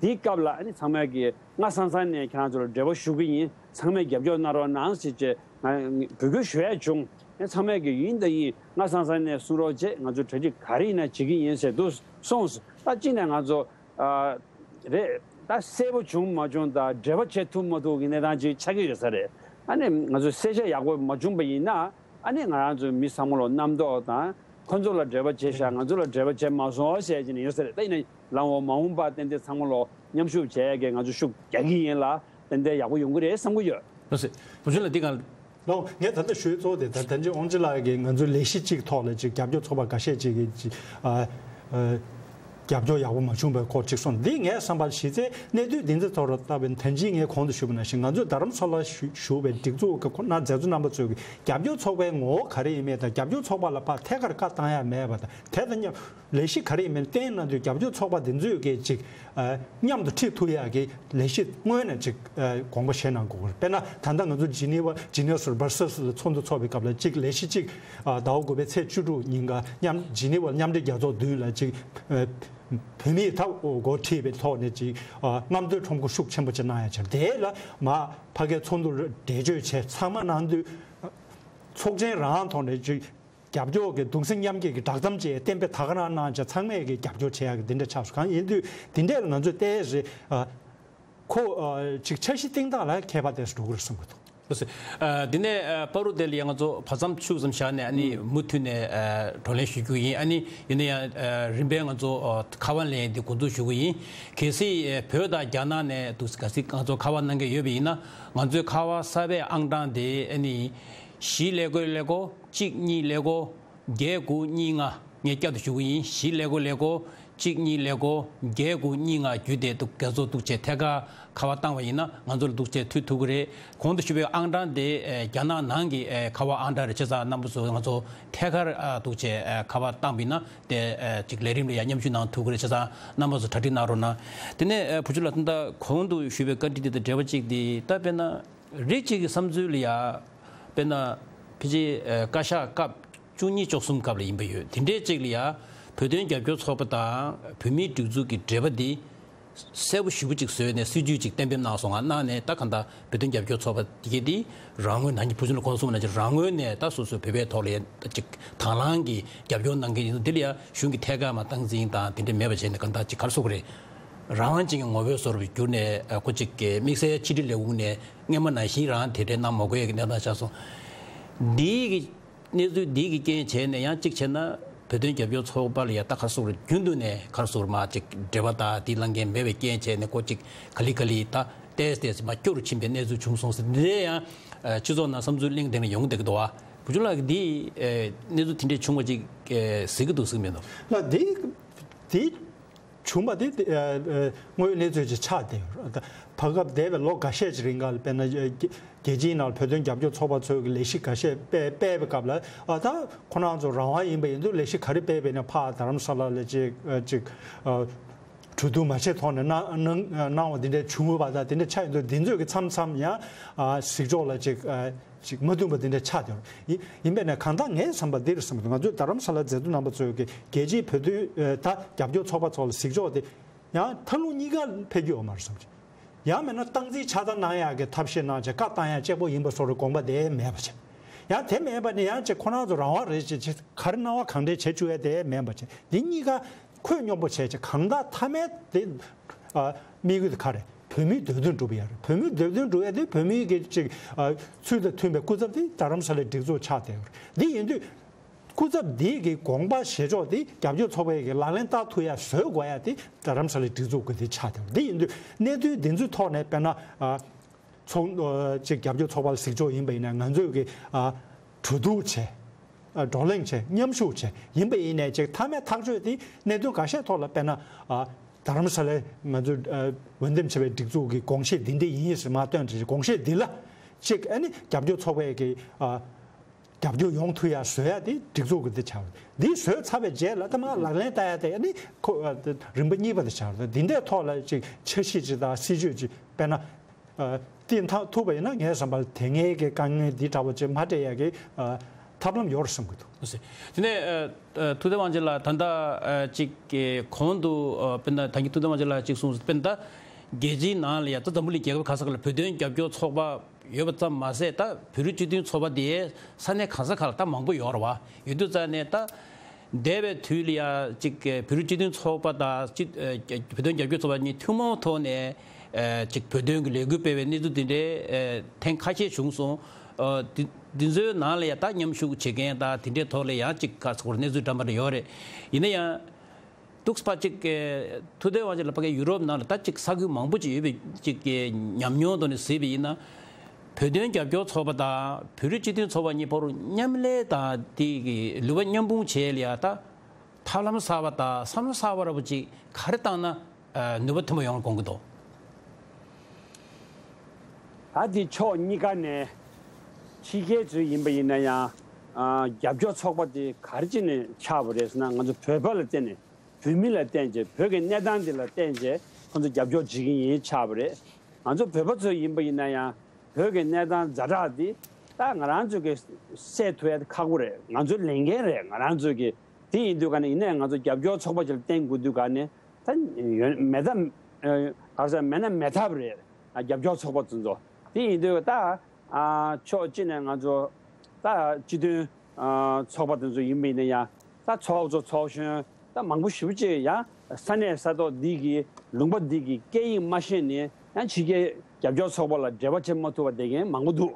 འདིའི་སྐབས་ལ་ཨ་ནི་ཚང་མས་ཀྱིས་སྔ་སང་སང་ནས་ཁྱེད་རང་ཚོ་ལ་འབྲེལ་བ་ཞུ་གི་ཡིན། ཚང་མས་རྒྱབ་སྐྱོར་གནང་རོགས་གནང་ཟེར་བྱས་ང་འབོད་སྐུལ་ཞུ་ཡས་བྱུང་། ཨེ་ཚང་མས་ཀྱིས་ཡིན་དང་ཡིན། སྔ་སང་སང་ནས་གསུང་རོགས་བྱས། ང་ཚོ་གྲ་སྒྲིག་ག་རེ་ཡིན་ན་བྱེད་ཀྱི་ཡིན་ཟེར་འདུག་གསུངས། ད་གཅིག་ནས་ང་ཚོ་ཨ་རེད། ད་གསལ་པོ་བྱུང་མ་བྱུང་དང་འབྲེལ་བ་བྱེད་ཐུབ་མ་ཐུབ་ཀྱི་གནས་སྟངས་ཅིག་ཆགས་ཀྱི་ཡོད་ས་རེད། ཨ་ནི་ང་ཚོ་གསལ་ཆ་ཡག་པོ་མ་བྱུང་པ་ཡིན་ན་ཨ་ནི་ང་རང་ཚོའི་མི་ཚང་མ་ལ་རྣམ་རྟོག་དང་ཁོ་ཚོ་ལ་འབྲེལ་བ་བྱས་ཤག་ང་ཚོ་ལ་འབྲེལ་བ་བྱས་མ་སོང་ཟེར་གྱི་ནས་ཡོད་ས་རེད། ད་ཡིན་ན་ལམ་འོག་མ་འོངས་པ་ཏན་ཏན་ཚང་མ་ལ་མཉམ་ཞུགས་བྱས་ཀྱི་ང་ཚོ་ཤུགས་རྒྱག་གི་ཡིན་ལ་ཏན་ཏན་ཡག་པོ་ཡོང་གི་རེད་བསམ་གྱི་ཡོད། ལགས་སོ། བུ་ཆུང་ལགས་འདི་གང་། ལགས་ངས་ད་ལྟ་ཞུས་ཚོགས་དེ་ད་ཐན་ཅིག་ཨོང་ཅི་ལགས་ཀྱིས་ང་ཚོའི་ལས་གཞི་གཅིག་ཐོག་ལ་ཅིག་རྒྱབ་སྐྱོར་ཚོགས་པ་འགའ་ཤས་ཅིག་གིས་ཅིག་ཨ་ཨ་རྒྱབ་སྐྱོར་ཡག་པོ་མ་བྱུང་བའི་སྐོར་ཅིག་གསུངས། འདི་ངས་བསམ་པར་གཞི་རྩའི་གནས་ཚུལ་འདི་ཚོ་ཐོག་ལ་ལྟ་བའི་ཐན་ཅིག་ངས་གོང་དུ་ཞུས་པ་ནང་བཞིན་ང་ཚོས་རྡ་རམ་ས་ལར་བཞུགས་པའི་སྒྲིག་འཛུགས་ཀྱི་ཁོ་ན་མཛད་གཙོ་རྣམ་པ་ཚོས་ཀྱི་རྒྱབ་སྐྱོར་ཚོགས་པའི་ངོ་བོ་ག་རེ་ཡིན་མིན་དང་རྒྱབ་སྐྱོར་ཚོགས་པ་ལ་ཕར་ཐད་ཀར་བཀའ་བཏང་ཡ་མེད་པ་དང་དེ་དང་མཉམ་ལས་གཞི་ག་རེ་ཡིན་མིན་བསྟན་གནང་དུས་རྒྱབ་སྐྱོར་ཚོགས་པ་འདི་ཚོས་ཀྱི་ཅིག་ཨ་མཉམ་དུ་ཁྲིད་ཐུབ་ཡག་གི་ལས་གཞི་སྔོན་ནས་ཅིག་ཨ་དགོངས་པ་བཞེས་གནང་དགོས་ཀྱི་རེད། དཔེར་ན་ད་ལྟ་ང་ཚོ་ཇི་ནི་ཝ་ཇི་ནི་ཝ་སུ་སུ་ལ་ཚོགས་འདུ་ཚོགས་པའི་སྐབས་ལ་ཅིག་ལས་གཞི་ཅིག་ཨ་ཟླ་བ་དགུ་པའི་ཚེས་བཅུ་དྲུག་ཉིན་ཀ་མཉམ་ཇི་ནི་ཝ་མཉམ་འབྲེལ་རྒྱལ་ཚོགས་མདུན་ལ་ཅིག་ཨ་བོད་མིས་ད་འགོ་ཁྲིད་པའི་ཐོག་ནས་ཅིག་ཨ་རྔམ་སྟོན་ཁྲོམ་སྐོར་ཤུགས་ཆེན་པོ་ཅིག་གནང་ཡ་ཆེད་དེ་ལ་མ་ཕ་གའི་ཚོགས་འདུ་འགྲེལ་བརྗོད་བྱས་ཚང་མ་གནང་དུས་ཚོགས་ཆེན་རང་ཐོག་ནས་ཅིག་རྒྱབ་སྐྱོར་གྱི་གདུང་སེམས་མཉམ་སྐྱེད་ཀྱི་བསྒྲགས་གཏམ་བཅས་གཏན་འབེབས་ད་ག་རང་གནང་བྱས་ཚང་མས་ཀྱི་རྒྱབ་སྐྱོར་བྱེད་ཡག་གི་འདི་འདྲ་ཆགས་སོང་། གང་ཡིན་དུས་འདི་འདྲ་ལ་ང་ཚོས་ཏོག་ཙམ་ཨ་ཁོ་ཨ་ཅིག་འཆར་གཞི་བཏིང་སྟངས་ལ་ཁྱད་པར་ཏོག་ཙམ་འགྲོ་གི་རེད་བསམ་གྱི་འདུག་ལགས་སོ། ཨ་འདི་ནས་ཨ་བར་དུ་དེ་ལ་ཡང་ང་ཚོ་བར་མཚམས་ཆུ་ཙམ་བཞག་ནས་ཨ་ནི་མུ་མཐུད་ནས་ཨ་བགྲོ་གླེང་ཞུ་རྒྱུ་ཡིན། ཨ་ནི་ཡིན་ན་ཡང་ཨ་རིམ་པས་ང་ཚོ་ཨ་ཁ་པར་ལེན་འདི་འགོ་འཛུགས་ཞུ་གི་ཡིན། གལ་སྲིད་ཨ་བོད་དང་རྒྱ་ནག་ནས་འདུག་གལ་སྲིད་ང་ཚོ་ཁ་པར་གནང་མཁན་ཡོད་པ་ཡིན་ན་ང་ཚོའི་ཁ་པར་གསར་པའི་ཨང་གྲངས་དེ་ཨ་ནི་བཞི་ཀླད་ཀོར་ཀླད་ཀོར་གཅིག་གཉིས་ཀླད་ཀོར་བརྒྱད་དགུ་གཉིས་ལྔ། ངས་བསྐྱར་དུ་ཞུ་གི་ཡིན། བཞི་ཀླད་ཀོར་ཀླད་ཀོར་གཅིག་གཉིས་ཀླད་ཀོར་བརྒྱད་དགུ་གཉིས་ལྔ་བརྒྱུད་དེ་འདུག་རྒྱ་མཚོ་འདུག་བྱས་ཐད་ཀར་ཁ་པར་བཏང་བ་ཡིན་ན་ང་ཚོ་ལ་འདུག་བྱས་མཐུད་ཐུབ་ཀྱི་རེད། གོང་དུ་ཞུས་པའི་ཨང་གྲངས་དེ་ཨེ་རྒྱ་ནག་ནང་གི་ཨེ་ཁ་པར་ཨང་གྲངས་རེད། བྱས་ཙང་རྣམ་པ་ཚོ་ང་ཚོ་ཐད་ཀར་ཨ་འདུག་བྱས་ཨེ་ཁ་པར་བཏང་བ་ཡིན་ན་དེ་ཨེ་ཅིག་ལས་རིམ་ལ་ཡང་མཉམ་ཞུགས་གནང་ཐུབ་ཀྱི་རེད། བྱས་ཙང་རྣམ་པ་ཚོ་གྲ་སྒྲིག་གནང་རོགས་གནང་། དེ་ནས་ཨེ་བུ་ཆུང་ལགས་ད་ལྟ་གོང་དུ་ཞུས་པའི་བཀའ་འདྲི་འདི་དང་འབྲེལ་བ་གཅིག་འདི་ད་དཔེར་ན། རིགས་གཅིག་གི་བསམ་ཚུལ་ལ་ཡ། དཔེར་ན། ཕལ་ཆེར་ཨ་བཀའ་ཤག་སྐབས་བཅུ་གཉིས་བཅུ་གསུམ་སྐབས་ལ་ཡིན་པ་ཡོད། དེ་འདྲའི་གཅིག་ལ་ཡ། བོད་དོན་རྒྱབ་སྐྱོར་ཚོགས་པ་དང་བོད་མིའི་སྒྲིག་འཛུགས་ཀྱི་འབྲེལ་བ་འདི། གསལ་པོ་ཞེ་པོ་ཅིག་བཟོས་ནས་སྲིད་ཇུས་ཅིག་གཏན་འབེབས་གནང་སོང་ང་། གནང་ནས་ད་ག་འདྲ་བོད་དོན་རྒྱབ་སྐྱོར་ཚོགས་པ་དེ་གས་འདི་རང་ངོས་ནང་བཞིན་བུ་ཆུང་ལ་གོང་གསུངས་པ་ནང་བཞིན་རང་ངོས་ནས་ད་སོ་སོའི་བོད་པའི་ཐོག་ལ་ཡ་ཅིག་དང་བླངས་ཀྱིས་རྒྱབ་སྐྱོར་གནང་གི་ཡིན། འདི་ལ་ཡ་གཞུང་གི་ཐད་ཀར་མ་སྟངས་འཛིན་དང་དེ་འདྲ་མེད་པ་བྱས་ནས་ག་འདྲ་ཅིག་ག་རེ་ཟེར་དགོས་རེད། རང་དབང་ཅན་གྱི་ངོ་བོས་བཟོ་བར་གྱུར་ནས་ཨ་ཁོ་ཅིག་གི་དམིགས་བསལ་ཕྱི་དྲིལ་ལས་ཁུངས་ནས་སྔོན་མ་ནང་བཞིན་རང་དེ་འདྲའི་གནང་མ་དགོས་ཡ་གི་གནས་སྟངས་ཆགས་སོང་། འདིའི་གི་གནས་ཚུལ་འདིའི་གི་རྐྱེན་བྱས་ནས་ཡང་གཅིག་བྱས་ན་བོད་དོན་རྒྱབ་སྐྱོར་ཚོགས་པ་ལ་ཡ་ད་ག་རེ་ཟེར་དགོས་རེད། རྒྱུན་དུ་ནས་ག་རེ་ཟེར་དགོས་རེད། མ་ཅིག་འབྲེལ་བ་དང་དེ་གླེང་མཁན་མེད་པའི་རྐྱེན་བྱས་ནས་ཁོ་ཅིག་ག་ལེ་ག་ལེ་ད་ཏོག་ཙམ་ཏོག་ཙམ་མ་སྐྱོ་རུ་ཕྱིན་པའི་གནས་ཚུལ་བྱུང་སོང་ཟེར། འདི་ཡང་ཨ་སྤྱི་ཚོགས་ནང་བསམ་ཚུལ་གླེང་བསྡད་ནས་ཡོང་བསྡད་ཀྱི་འདུག་བ། བུ་ཆུང་ལགས་ཀྱིས་འདི་ཨ་གནས་ཚུལ་དེ་འདྲས་བྱུང་བ་ཅིག་ཨ་གཟིགས་ཀྱི་འདུག་གཟིགས་མི་འདུག་ལགས་འདི་འདི། བྱུང་བ་དེ་དེ་ཨ་ཨ་དངོས་ཡོད་གནས་ཚུལ་ཅིག་ཆགས་བསྡད་ཡོད་རེད། ད་བར་སྐབས་འདས་པའི་ལོ་འགའ་ཤས་ཀྱི་རིང་ག་ལ་དཔེར་ན་རྒྱལ་སྤྱིའི་ནང་ལ་བོད་དོན་རྒྱབ་སྐྱོར་ཚོགས་པ་ཚོས་ཀྱི་ལས་གཞི་འགའ་ཤས་སྤེལ་སྤེལ་བའི་སྐབས་ལ་ཨ་ད་ཁོ་རང་ཚོ་རང་དབང་ཡིན་པ་ཡིན་དུས་ལས་གཞི་ག་རེ་སྤེལ་བས་ན་ཕར་རྡ་རམ་ས་ལ་ལ་ཅིག་ཨ་ཅིག་ཨ་གྲོས་བསྡུར་མ་བྱས་ཐོག་ནས་གནང་གནང་གནང་བ་འདི་འདྲ་བྱུང་ཡོད་པ་དང་དེ་འདྲ་ཆགས་ཡོད་འདུག་འདི་ཚོས་ཀྱི་མཚམས་མཚམས་ཡང་ཨ་གཟིགས་ཕྱོགས་ལ་ཅིག་ཨ། ཅིག་མ་མཐུན་པ་དེ་འདྲ་ཆགས་བསྡད་ཡོད་རེད། ཡིན་ཡིན་པས་ན་གང་ལྟར་ངས་བསམ་པ་འདི་རེད་བསམ་གྱི་འདུག་ང་ཚོས་རྡ་རམ་ས་ལ་མཛད་གཙོ་རྣམ་པ་ཚོས་ཀྱི་རྒྱལ་སྤྱིའི་བོད་དོན་ཨ་ད་རྒྱབ་སྐྱོར་ཚོགས་པ་ཚོ་ལ་གཟིགས་ཕྱོགས་དེ་ཡང་མཐའ་ལུང་གཉིས་ཀ་ཕེབས་རྒྱུ་ཡོད་མ་རེད་བསམ་གྱི། ཡང་མིན་ན་སྟངས་འཛིན་ཆ་ཚང་གནང་ཡག་གི་ཐབས་ཤེས་གནང་བྱས་བཀའ་བཏང་ཡག་གཅིག་པོ་ཡིན་པ་བཟོ་འདྲ་དགོངས་པ་དེ་མེད་པ་བྱས། ཡང་དེ་མེད་པ་ནི་ཡང་ཅིག་ཁོ་རང་ཚོ་རང་དབང་རེད་ཅེས་ཅིག་ག་རེ་གནང་བ་གང་འདྲས་བྱེད་བཅུག་ཡ་དེ་མེད་པ་བྱས། འདི་གཉིས་ཀ་ཁོད་སྙོམས་པོ་བྱས་ཅིག་གང་ལྟར་མཐའ་མའི་དེ་ཨ་དམིགས་ཡུལ་དེ་ག་རེད། བོད་མིའི་འདོད་དོན་སྒྲུབ་ཡ་རེད། བོད་མིའི་འདོད་དོན་སྒྲུབ་ཡ་དེ་བོད་མིའི་གི་ཅིག་ཨ་ཚུལ་དང་མཐུན་པའི་སྐུ་ཚབ་དེ་རྡ་རམ་ས་ལའི་སྒྲིག་འཛུགས་ཆགས་བསྡད་ཡོད་རེད། འདི་ཡིན་དུས་སྐུ་ཚབ་འདིའི་གི་དགོངས་པ་བཞེས་ཕྱོགས་དེ་རྒྱབ་སྐྱོར་ཚོགས་པའི་གི་ལག་ལེན་བསྟར་ཐུབ་ཡ་བཟོ་དགོས་ཡ་དེ་རྡ་རམ་ས་ལའི་སྒྲིག་འཛུགས་གི་དེ་ཆགས་བསྡད་ཡོད་རེད། འདི་ཡིན་དུས་གནད་དོན་འདི་ཚོའི་ཐོག་ནས་དཔེར་ན་ཨ། ཚོགས་ཨ་ཅིག་རྒྱབ་སྐྱོར་ཚོགས་པ་ལ་གཟིགས་ཕྱོགས་ཡིན་པ་ཡིན་ན་ང་ཚོས་ཀྱི་ཨ་གྲོས་བསྡུར་བྱས། ཨ་བགྲོ་གླེང་བྱས། མཉམ་ཞུགས་བྱས། ཡིན་པ་ཡིན་ནའི་ཅིག་མཐའ་མའི་ཐག་གཅོད་དེ་གནད་དོན་འགའ་ཤས་ཐོག་ལ་དཔེར་ན་ཨ་རྡ་རམ་ས་ལའི་ང་ཚོས་ཨ་འོས་འདེམས་བྱས་པའི་སྒྲིག་འཛུགས་ཀྱི་དགོངས་བཞེད་འདི་འདྲ་ཡིན་ཟེར་མར་བཏོན་བྱས། དགོངས་བཞེད་འདི་ལ་ཅིག་ཨ་ནི་རྒྱབ་སྐྱོར་ཚོགས་པའི་གི་ཨ་རྒྱབ་སྐྱོར་ཡོང་ཐུབ་ཡ་བཟོ་ཡ་དེ་སྒྲིག་འཛུགས་ཀྱི་དེ་ཆགས་པ་རེད། འདི་བཟོས་ཚར་བའི་རྗེས་ལ་ད་མར་ལག་ལེན་བསྟར་ཡ་དེ་ཨ་ནི་ཁོ་ཨ་རིམ་པ་གཉིས་པ་དེ་ཆགས་པ་རེད། འདི་འདྲའི་ཐོག་ལ་ཅིག་འཆར་གཞི་ཅིག་དང་སྲིད་ཇུས་ཅིག་དཔེར་ན། ཨ་དེ་མཐའ་ཐུག་པ་ཡིན་ན་ངའི་བསམ་པར་དེ་སྔའི་གི་དཀའ་ངལ་འདི་འདྲ་བོ་ཅིག་མ་འཕྲད་ཡ་གི་ཨ་ཐབས་ལམ་ཡོད་རེད་བསམ་གྱི་འདུག་དེ་ནས་ཨ་ཨ་ཐུབ་བསྟན་དབང་ཆེན་ལགས་ད་ལྟ་ཨ་ཅིག་གི་གོང་དུ་ཨ་དཔེར་ན་ད་གིན་ཐུབ་བསྟན་དབང་ཆེན་ལགས་ཅིག་གསུངས་སོང་། དཔེར་ན་ད་རྒྱལ་སྤྱིའི་ནང་ལ་ཡ་ད་འཛམ་བུ་གླིང་རྒྱལ་ཁབ་ག་ས་ག་ལ་བོད་དོན་རྒྱབ་སྐྱོར་ཚོགས་པ་ཡོད་པ་ཙམ་མ་ཟད་ད་བོད་རིགས་སྤྱི་མཐུན་ཚོགས་པ་དེ་ས་གནས་གང་ས་ག་ལ་ད་མང་པོ་ཡོད་རེད་བ། ཡོད་དུས་ཙང་ནས་ད། འདས་པའི་དུས་ལ་ཡ་གཅིག་བོད་རིགས་སྤྱི་མཐུན་ཚོགས་པ་དང་སྤྱི་བོད་དོན་རྒྱབ་སྐྱོར་ཚོགས་པ་གཉིས་ཐུན་མོང་ཐོག་ནས་གཅིག་བོད་དོན་གྱི་ལས་འགུལ་སྤེལ་བའི་གནས་ཚུལ་དེ་འདྲའི་ཐེངས་ཁ་ཤས་བྱུང་སོང་། འདི་འདི་ཚོའི་ནང་ལ་ཡ་ད་མཉམ་ཞུགས་བྱེད་མཁན་དང་དེ་འདྲའི་ཐོག་ལ་ཡང་གཅིག་ག་ཚོད་གནས་ཚུལ་འདྲ་མི་འདྲ་ཡོད་རེད། ཡིན་ན་ཡང་། འདུག་སེ་ཕར་གཅིག་གི་ཐུབ་བསྟན་དབང་ཆེན་ལགས་ཕ་གི་ཡུ་རོབ་ནང་ལ་ད་གཅིག་ས་ཁུལ་མང་པོ་ཅིག་ཡོད་པའི་གཅིག་གི་ཉམས་མྱོང་ཐོག་ནས་གཟིགས་པ་ཡིན་ན། བོད་དོན་རྒྱབ་སྐྱོར་ཚོགས་པ་དང་བོད་རིགས་སྤྱི་མཐུན་ཚོགས་པ་གཉིས་བར་མཉམ་ལས་དང་དེ་གི་ལུས་པ་མཉམ་སྤུངས་བྱེད་ལ་ཡ་ད་ཐབས་ལམ་གསར་པ་དང་བསམ་བློ་གསར་པ་འདྲ་པོ་ཅིག་ག་རེ་བཏང་ན་ནུས་པ་ཐོན་པ་ཡོང་དགོངས་ཀྱི་འདུག་ད་དེ་ཕྱོགས་གཉིས་ཀ་ནས་ཕྱི་རྒྱལ་ཚོས་ཡིན་པ་ཡིན་ན་ཡང་རྒྱབ་སྐྱོར་ཚོགས་པ་དེ་ག་རེ་བྱས་ནས་ཆགས་པ་རེད་ཟེར་ན་ང་ཚོ་བོད་པ་ལ་བརྟེན་ནས། བོད་མི་ལ་བརྟེན་བྱས་བོད་ཀྱི་གནས་སྟངས་འདི་ལ་བརྟེན་བྱས་ཁོང་ཚོ་རྒྱབ་སྐྱོར་བྱེད་ཀྱི་ཡིན་ཆགས་པ་རེད། ང་ཚོ་བོད་པ་ཚོ་ཡིན་པ་ཡིན་ན་ཡང་བོད་ཀྱི་གནས་སྟངས་ཛ་དྲག་འདི་ད་ང་རང་ཚོ་གི་སེལ་ཐུབ་ཡ་དེ་ཁག་པོ་རེད། ང་ཚོའི་ལས་འགན་རེད། ང་རང་ཚོ་གི་དེ་ཡིན་དུས་ག་ནས་ཡིན་ནའི་ང་ཚོ་རྒྱབ་སྐྱོར་ཚོགས་པ་ཅིག་ལ་བརྟེན་དགོས་དུས་ག་ནས་ད་ཡོན་མེད་ད་ག་ས་མེད་ན་མེད་ཐབས་རེད། རྒྱབ་སྐྱོར་ཚོགས་པ་ཚོ་ཚོ་དེ་ཡིན་དུས་ད། ཨ་ཕྱོགས་གཅིག་ནས་ང་ཚོ་ད་སྤྱི་མཐུན་ཨ་ཚོགས་པ་དེ་ཚོ་ཡིན་པ་ཡིན་ན་ཡང་ད་ཚོགས་གཙོ་ཚོགས་གཞོན་ད་མང་པོ་ཞེ་པོ་ཅིག་ཡང་ས་གནས་ས་ཐོག་འདི་གི་ལུང་པ་འདི་གི་སྐད་ཡིག་མ་ཤེས་ནས་ཡང་ཕྱི་རྒྱལ་རྒྱབ་སྐྱོར་ཚོགས་པ་ལ་འབྲེལ་བ་བྱེད་མ་ཐུབ་པ་བསྡད་མཁན་མང་པོ་འདུག་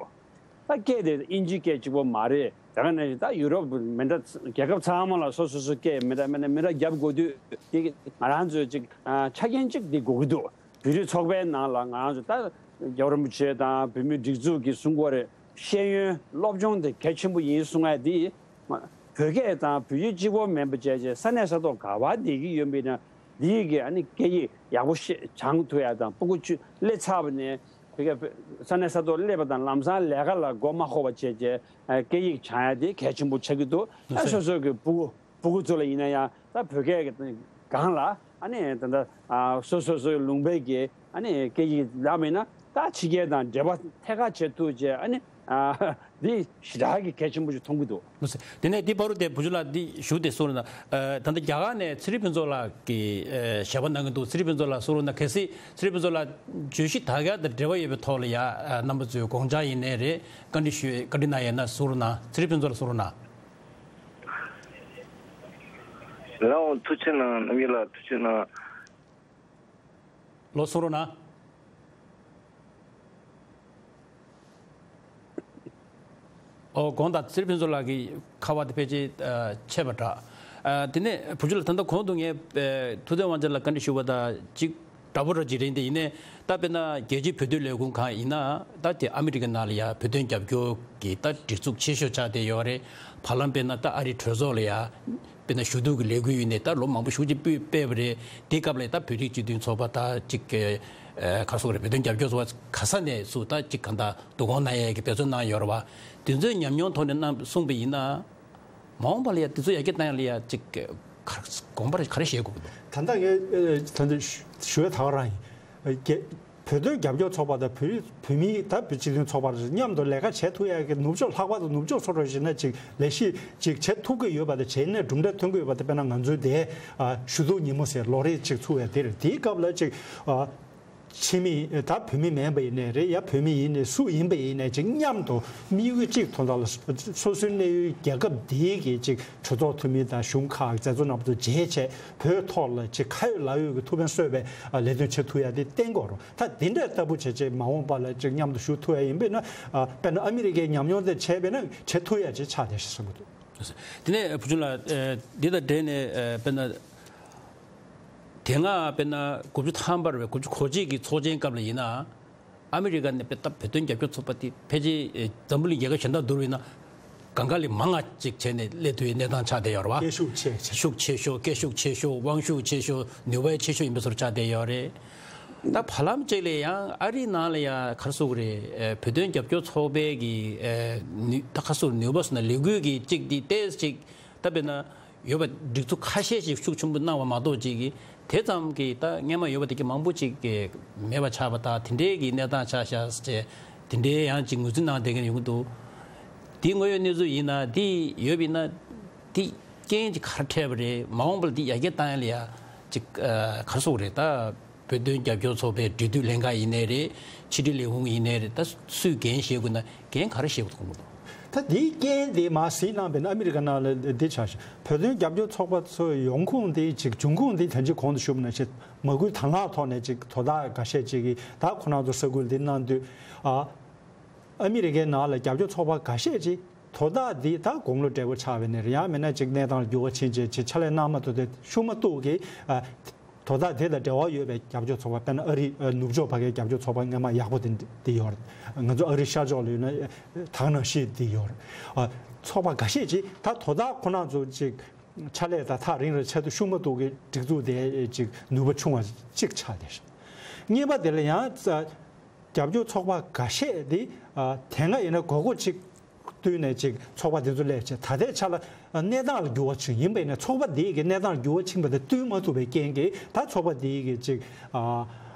ད་སྐད་དེ་དབྱིན་ཇིའི་སྐད་གཅིག་པོ་མ་རེད། དེ་ག་ནང་བཞིན་ད་ཡུ་རོབ་མི་འདྲ་རྒྱལ་ཁབ་ཚང་མ་ལ་སོ་སོ་སོའི་སྐད་མི་འདྲ་མི་འདྲ་མི་འདྲ་རྒྱབ་དགོས་དུས་དེ་ང་རང་ཚོའི་ཅིག་ཨ་ཆ་རྐྱེན་ཅིག་འདི་དགོས་ཀྱི་འདུག་བོད་རིགས་ཚོགས་པའི་ནང་ལ་ང་རང་ཚོ་ད་རྒྱལ་བ་རིན་པོ་ཆེ་དང་བོད་མིའི་སྒྲིག་འཛུགས་ཀྱིས་གསུང་གི་ཡོད་རེད། ཤེས་ཡོན་སློབ་སྦྱོང་དེ་གལ་ཆེན་པོ་ཡིན་གསུང་ཡ་དེ་བོད་སྐད་དང་བོད་ཡིག་གཅིག་པོ་མིན་པ་བྱས་བྱས་ས་གནས་ས་ཐོག་ག་པར་བསྡད་ཀྱི་ཡོད་པ་ཡིན་ན་འདི་ཡི་གི་ཨ་ནི་སྐད་ཡིག་ཡག་པོ་ཤེས་སྦྱང་ཐུབ་ཡ་དང་སྤུ་གུ་ཆུ་སླེབས་ཚར་བ་ནས་བོད་སྐད་ས་གནས་ས་ཐོག་སླེབས་པ་དང་ལམ་སང་ལས་ཀ་ལ་མགོ་མ་འཁོར་བ་བྱས་བྱས་སྐད་ཡིག་སྦྱང་ཡ་དེ་གལ་ཆེན་པོ་ཆགས་ཀྱི་འདུག་ཨ་སོ་སོ་གི་སྤུ་གུ། སྤུ་གུ་ཚོ་ལ་ཡིན་ན་ཡང་ད་བོད་སྐད་ཀྱི་སྒང་ལ་ཨ་ནི་ད་ལྟ་ཨ་སོ་སོ་སོའི་ལུང་པའི་གི་ཨ་ནི་སྐད་ཡིག་ལ་མིན་ན་ད་ཕྱི་རྒྱལ་དང་འབྲེལ་བ་ཐད་ཀར་བྱེད་ཐུབ་ཅེས་ཨ་ནི་ཨ་འདི་ཞེ་དྲག་གི་གལ་ཆེན་པོ་ཞིག་མཐོང་གི་འདུག་ལགས་སོ། དེ་ནས་འདི་བར་དུ་དེ་བུ་ཆུང་ལགས་འདི་ཞུ་དེ་གསུང་རོགས་གནང་། ཨ་ད་ལྟ་རྒྱ་གར་ནས་ཚེ་རིང་ཕུན་ཚོགས་ལགས་ཀྱིས་ཨ་ཞལ་པར་གནང་གི་འདུག་ཚེ་རིང་ཕུན་ཚོགས་ལགས་གསུང་རོགས་གནང་། གལ་སྲིད་ཚེ་རིང་ཕུན་ཚོགས་ལགས་བརྗོད་གཞི་དག་ཡག་དང་འབྲེལ་བ་ཡོད་པའི་ཐོག་ལ་ཡ་ཨ་རྣམ་པ་ཚོས་དགོངས་འཆར་ཡིན་ནའི་རེད། བཀའ་འདྲི་ཞུ་བཀའ་འདྲི་གནང་ཡས་ན་གསུང་རོགས་གནང་། ཚེ་རིང་ཕུན་ཚོགས་ལགས་གསུང་རོགས་གནང་། ལགས་འོང་། ཐུགས་རྗེ་གནང་། རྣམ་རྒྱལ་ལགས་ཐུགས་རྗེ་གནང་། ལོ་གསུང་རོགས་གནང་། ཨོ་དགོངས་དག་ཚེ་རིང་ཕུན་ཚོགས་ལགས་ཀྱི་ཁ་པར་དེ་ཕལ་ཆེར་ཨ་ཆད་པ་འདྲ། ཨ་དེ་ནས་བུ་ཆུང་ལགས་ད་ལྟ་གོང་དུ་ངས་ཨ་ཐུབ་བསྟན་དབང་ཆེན་ལགས་བཀའ་འདྲི་ཞུ་བ་དང་གཅིག་འདྲ་པོ་འདྲ་ཅིག་རེད། དེ་ཡིན་ནའི་ད་དཔེར་ན་རྒྱལ་སྤྱིའི་བོད་དོན་ལས་ཁུངས་གང་ཡིན་ན་ད་དེ་ཨ་མི་རི་ཀའི་ནང་ལ་ཡ་བོད་དོན་རྒྱབ་སྐྱོར་གྱི་ད་སྒྲིག་འཛུགས་ཆེ་ཤོས་ཆགས་བསྡད་ཡོད་རེད། བར་ལམ་དཔེར་ན་ད་ཨ་རིའི་གྲོས་ཚོགས་ལ་ཡ་ དཔེར་ན་ཞུ་གཏུག་གི་ལས་འགུལ་ཡིན་ནའི་ད་ལོ་མང་པོ་ཞེ་པོ་ཅིག་སྤེལ་པ་རེད། དེའི་སྐབས་ལ་ད་བོད་རིགས་སྤྱི་མཐུན་ཚོགས་པ་ད་ཅིག་ག་རེ་ཟེར་དགོས་རེད། བོད་དོན་རྒྱབ་སྐྱོར་ཚོགས་པ་ག་ས་ནས་སུ་ད་ཅིག་གང་ལྟར་བསྡུ་སྐོང་གནང་ཡས་ཀྱི་འབད་བརྩོན་གནང་ཡོད་རེད་བ། དེ་ཚོའི་ཉམས་མྱོང་ཐོག་ནས་གནང་གསུངས་པ་ཡིན་ན། མ་འོངས་པ་ལ་ཡ་དེ་ཚོ་ཡར་རྒྱས་བཏང་ཡ་ལ་ཡ་ཅིག་ག་དགོངས་པ་ག་རེ་བཞེས་དགོས་ཀྱི་འདུག་ད་ལྟ་ངས་ཨ་ད་ལྟ་ཞུ་ཞུ་ཡ་ད་ག་རང་ཡིན། ཨ་རྒྱ་བོད་དོན་རྒྱབ་སྐྱོར་ཚོགས་པ་དང་བོད་བོད་མིའི་ད་བོད་སྤྱི་མཐུན་ཚོགས་པ་མཉམ་དུ་ལས་ཀ་བྱེད་ཐུབ་ཡ་གི་ནུབ་ཕྱོགས་ལྷག་པར་དུ་ནུབ་ཕྱོགས་ཚོ་རུ་བཞིན་ན་ཅིག་ལས་གཞི་ཅིག་བྱེད་ཐུབ་ཀྱི་ཡོད་པ་དང་བྱས་ནས་གྲུབ་འབྲས་ཐོན་གྱི་ཡོད་པ་དེ་དཔེར་ན་ང་ཚོའི་དེ་ཨ་ཞུ་གཏུག་ཉིན་མོ་ཟེར་ལོ་རེ་ཅིག་ཚུགས་ཡ་དེ་རེད། དེའི་སྐབས་ལ་ཅིག་ཨ། ཕྱི་མི་ད་བོད་མི་མིན་པ་ཡིན་ནའི་རེད། ཡ་བོད་མི་ཡིན་ནའི་སུ་ཡིན་པ་ཡིན་ནའི་ཅིག་མཉམ་དུ་དམིགས་ཡུལ་གཅིག་དོན་དག་ལ་སོ་སོའི་གནས་ཡུལ་རྒྱལ་ཁབ་འདིའི་གི་ཅིག་གྲོས་ཚོགས་འཐུས་མི་དང་གཞུང་ཁག་མཛད་གཙོ་རྣམ་པ་ཚོ་མཇལ་བྱས་བོད་ཐོག་ལ་ཅིག་ཁ་ཡོད་ལག་ཡོད་ཀྱི་ཐུགས་ཕན་གསོས་པའི་ལས་དོན་བྱེད་ཐུབ་ཡ་དེ་བསྟན་དགོས་རེད། ད་དེ་འདྲ་ལྟ་བུ་བྱས་བྱས་མ་འོངས་པ་ལ་ཅིག་མཉམ་དུ་ཞུགས་ཐུབ་ཡ་ཡིན་པས་ན་དཔེར་ན་ཨ་མི་རི་ཀའི་ཉམས་མྱོང་དེ་བྱས་པས་ན་བྱེད་ཐུབ་ཡ་ཅིག་ཆགས་བསྡད་ཤག་བསམ་གྱི་འདུག་དེ་ནས་བུ་ཆུང་ལགས། ཨ་འདི་དང་འབྲེལ་ནས་ཨ་དཔེར་ན། དེ་སྔ་དཔེར་ན་དགུ་བཅུ་ཐམ་པ་རེད་པས། དགུ་བཅུ་གོ་གཅིག་གི་ཚོགས་ཆེན་སྐབས་ལ་ཡིན་ན། ཨ་མི་རི་ཀ་ནས་དཔེ་ད་བོད་དོན་རྒྱབ་སྐྱོར་ཚོགས་པ་དེ་ཕལ་ཆེར་ཨེ་འཛམ་བུ་གླིང་རྒྱལ་ཁབ་གཞན་དག་བསྡུར་བ་ཡིན་ན། གང་ག་ལས་མང་ང་ཅིག་བྱས་ནས་སླེབས་ཐུབ་པའི་གནས་སྟངས་ཆགས་བསྡད་ཡོད་རེད་བ། སྐད་ཤུགས་ཆེ་ཆེ། ཤུགས་ཆེ་ཤོས། སྐད་ཤུགས་ཆེ་ཤོས། དབང་ཤུགས་ཆེ་ཤོས། ནུས་པ་ཆེ་ཤོས་ཡིན་པའི་བཟོ་འདྲ་ཆགས་བསྡད་ཡོད་རེད། ད་བར་ལམ་གཅིག་ལ་ཡང་ཨ་རིའི་ནང་ལ་ཡང་ག་རེ་ཟེར་དགོས་རེད། ཨེ་བོད་དོན་རྒྱབ་སྐྱོར་ཚོགས་པའི་གི་ཨེ་ནུས་ད་ག་རེ་ཟེར་དགོས་རེད། ནུས་པ་ཟེར་ན་ལས་འགུལ་གྱི་གཅིག་དེ་ཏོག་ཙམ་ཅིག་ད་དཔེར་ན། ཡོད་པ་སྒྲིག་འཛུགས་ཁ་ཤས་ཤིག་ཤུགས་ཆེན་པོ་གནང་བ་མ་གཏོགས་ཅིག་གིས་དེ་ཙམ་གྱིས་ད་སྔོན་མ་ཡོད་པ་དེ་གི་མང་པོ་ཅིག་གིས་མེད་པ་ཆགས་པ་དང་དེ་འདྲའི་གི་གནས་སྟངས་ཆགས་ཤག་ཟེར་བྱས་དེ་འདྲའི་ཡང་ཅིག་ངོས་འཛིན་གནང་བསྡད་མཁན་ཡོང་གི་འདུག་དེ་དངོས་ཡོད་གནས་ཚུལ་ཡིན་ན་དེ་ཡོད་པ་ཡིན་ན་དེ་རྐྱེན་ཅིག་ག་རེ་འཕྲད་པ་རེད། མ་འོངས་པ་ལ་དེ་ཡར་རྒྱས་བཏང་ཡ་ལ་ཡ་ཅིག་ག་རེ་ཟེར་དགོས་རེད། ད། བོད་དོན་རྒྱབ་སྐྱོར་ཚོགས་པའི་འབྲེལ་མཐུད་ལྷན་ཁག་ཡིན་ནའི་རེད། ཕྱི་དྲིལ་ལས་ཁུངས་ཡིན་ནའི་རེད། ད་སུས་འགན་བཞེས་དགོས་ན་འགན་ག་རེ་བཞེས་དགོས་མཁོ་འདུག་ད་དེའི་རྐྱེན་དེ་མར་གཟིགས་གནང་བས་ན་ཨ་མི་རི་ཀ་ནང་ལ་འདི་ཆགས་ཤག་བོད་དོན་རྒྱབ་སྐྱོར་ཚོགས་པ་ཚོའི་ཡོང་ཁུངས་དེ་ཅིག་འབྱུང་ཁུངས་དེ་ད་ཅི་གོང་དུ་ཞུས་པ་ནང་བཞིན་མ་སྐུལ་དང་བླངས་ཐོག་ནས་ཅིག་དོ་བདག་འགའ་ཤས་ཅིག་གིས་ད་ཁོ་རང་ཚོ་ས་ཁུལ་འདི་གནང་དུས་ཨ་ཨ་མི་རི་ཀའི་ནང་ལ་རྒྱབ་སྐྱོར་ཚོགས་པ་འགའ་ཤས་ཅིག་དོ་བདག་འདི་ད་དགུང་ལོ་བགྲེས་པོ་ཆགས་པ་ཡིན་ནའི་རེད། ཡང་མིན་ན་ཅིག་གནས་སྟངས་ལ་འགྱུར་བ་ཕྱིན་བྱས་ཅིག་ཕྱག་ལས་གནང་མ་ཐུབ་དེ་ཤུགས་མ་གཏོགས་ཀྱི་ཨ་དོ་བདག་དེ་དང་འབྲེལ་བ་ཡོད་པའི་རྒྱབ་སྐྱོར་ཚོགས་པ་དཔེར་ན་ཨ་རི་ཨ་ནུབ་ཕྱོགས་ཕ་གིའི་རྒྱབ་སྐྱོར་ཚོགས་པ་སྔོན་མ་ཡག་པོ་དེ་འདི་ཡོད་རེད། ང་ཚོ་ཨ་རི་ཤར་ཕྱོགས་ལ་ཡོད་ན་ད་ག་ནང་བཞིན་འདི་ཡོད་རེད། ཨ་ཚོགས་པ་འགའ་ཤས་ཅིག་ད་དོ་བདག་ཁོ་རང་ཚོ་ཅིག་ཕྱག་ལས་དང་ཐག་རིང་རུ་ཆེད་དུ་ཤུགས་མ་གཏོགས་ཀྱི་སྒྲིག་འཛུགས་དེ་ཅིག་ནུས་པ་ཆུང་བ་ཅིག་ཆགས་བསྡད་ཤག་གཉིས་པ་དེ་ལ་ཡང་རྒྱབ་སྐྱོར་ཚོགས་པ་འགའ་ཤས་དེ་ཨ་དེ་སྔ་ཡིན་ན་དགོས་མཁོ་ཅིག་བསྟུན་ནས་ཅིག་ཚོགས་པ་དེ་ཚོ་སླེབས་བྱས་ད་ལྟའི་ཆ་ལ་གནས་སྟངས་ལ་འགྱུར་བ་ཕྱིན་ཡིན་པ་ཡིན་ན་ཚོགས་པ་དེ་གི་གནས་སྟངས་ལ་འགྱུར་བ་ཕྱིན་པ་དང་བསྟུན་མ་ཐུབ་པའི་རྐྱེན་གྱིས་ད་ཚོགས་པ་དེ་གི་ཅིག་ཨ་